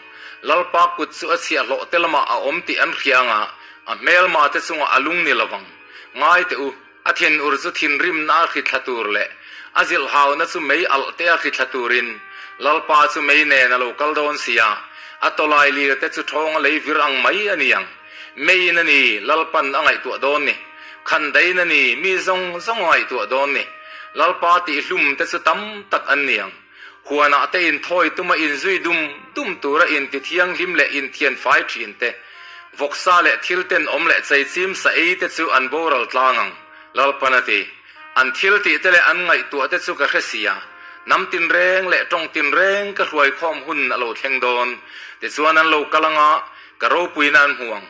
Lalpa kut chu a chhiahhlawh te lamah a awm tih an hria ang a, a hmelma te chungah a lung ni lo vang. Ngai teh u. A thinur chu thinrimna a hri thla tur leh A zilhhauna chu mei alh te a hrithla turin Lalpa chu mei nen a lo kal dawn si a, a tawlai lir te chu ṭhawnga lei vir ang mai a ni ang. Meiin a ni, Lalpan a ngaihtuah dawn ni. Khandaiin a ni, mi zawng zawng a ngaihtuah dawn ni. Lalpa tihhlum te chu tam tak an ni ang. Huanah te inthawi tuma inzui dum dum tura intithianghlim leh inthianfai thin te, vawksa leh thil tenawm leh cheichim sa ei te chu an boral tlang ang, Lalpan a ti. An thil tih te leh an ngaihtuah te chu ka hre sia, hnam tinreng leh tawng tinreng ka hruaikhawm hun a lo thleng dawn. Tichuan an lo kal anga ka ropuina an hmu ang.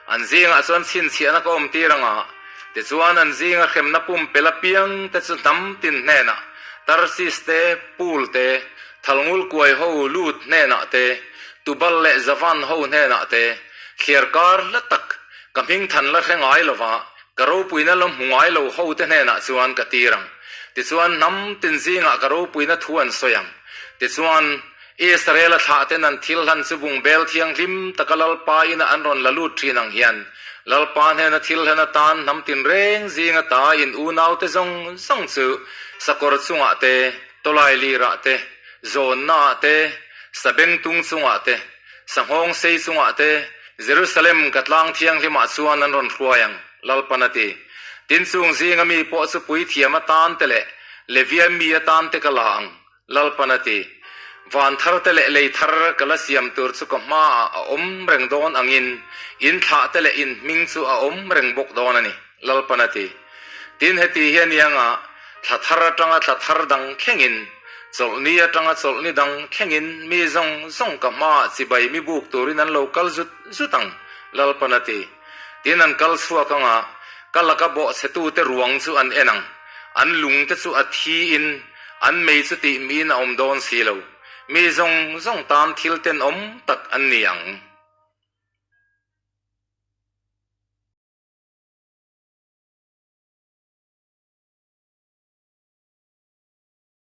An zingah chuan chhinchhiahna ka awm tir anga, tichuan an zinga hremna pumpelh apiang te chu hnam tin hnenah, Tarsis te, Pul te, Thalngul kuai ho lut hnenah te, Tubal leh Javan ho hnenah te, thliar kar hla tak, ka hming than la hre ngai lova, ka ropuina la hmu ngai lo ho te hnenah chuan ka tir ang. Tichuan hnam tin zingah ka ropuina thu an sawi ang. Tichuan. Israel-a thlahten an thil hlan chu bungbel thianghlim taka Lalpa ina an rawn la lut thin ang hian, Lalpa hnena thil hlan atan hnam tinreng zinga ta in unaute zawng zawng chu sakawr chungah te, tawlai lirah te, zawnnaah te, sabengtung chungah te, sanghawng sei chungah te, Jerusalem ka tlang thianghlimah chuan an rawn hruai ang, Lalpan a ti. Tin chung zinga mi pawh chu puithiam atan te leh Levia mi atan te ka la ang, Lalpan a ti. Van thar te leh lei thar ka la siam tur chu ka hmaah a awm reng dawn angin in thlah te leh in hming chu a awm reng bawk dawn a ni, Lalpan a ti. Tin, heti hi a ni anga thla thar atanga thla thar dang thlengin, chawlhni atanga chawlhni dang thlengin mi zawng zawng ka hmaah chibai mi buk turin an lo kal zut zut ang, Lalpan a ti. Tin, an kal chhuak anga ka laka bawhchhetute ruang chu an en ang, an lungte chu a thiin, An mei chu tih miin a awm dawn si lo. Mi zawng zawng tan thil tenawm tak an ni ang.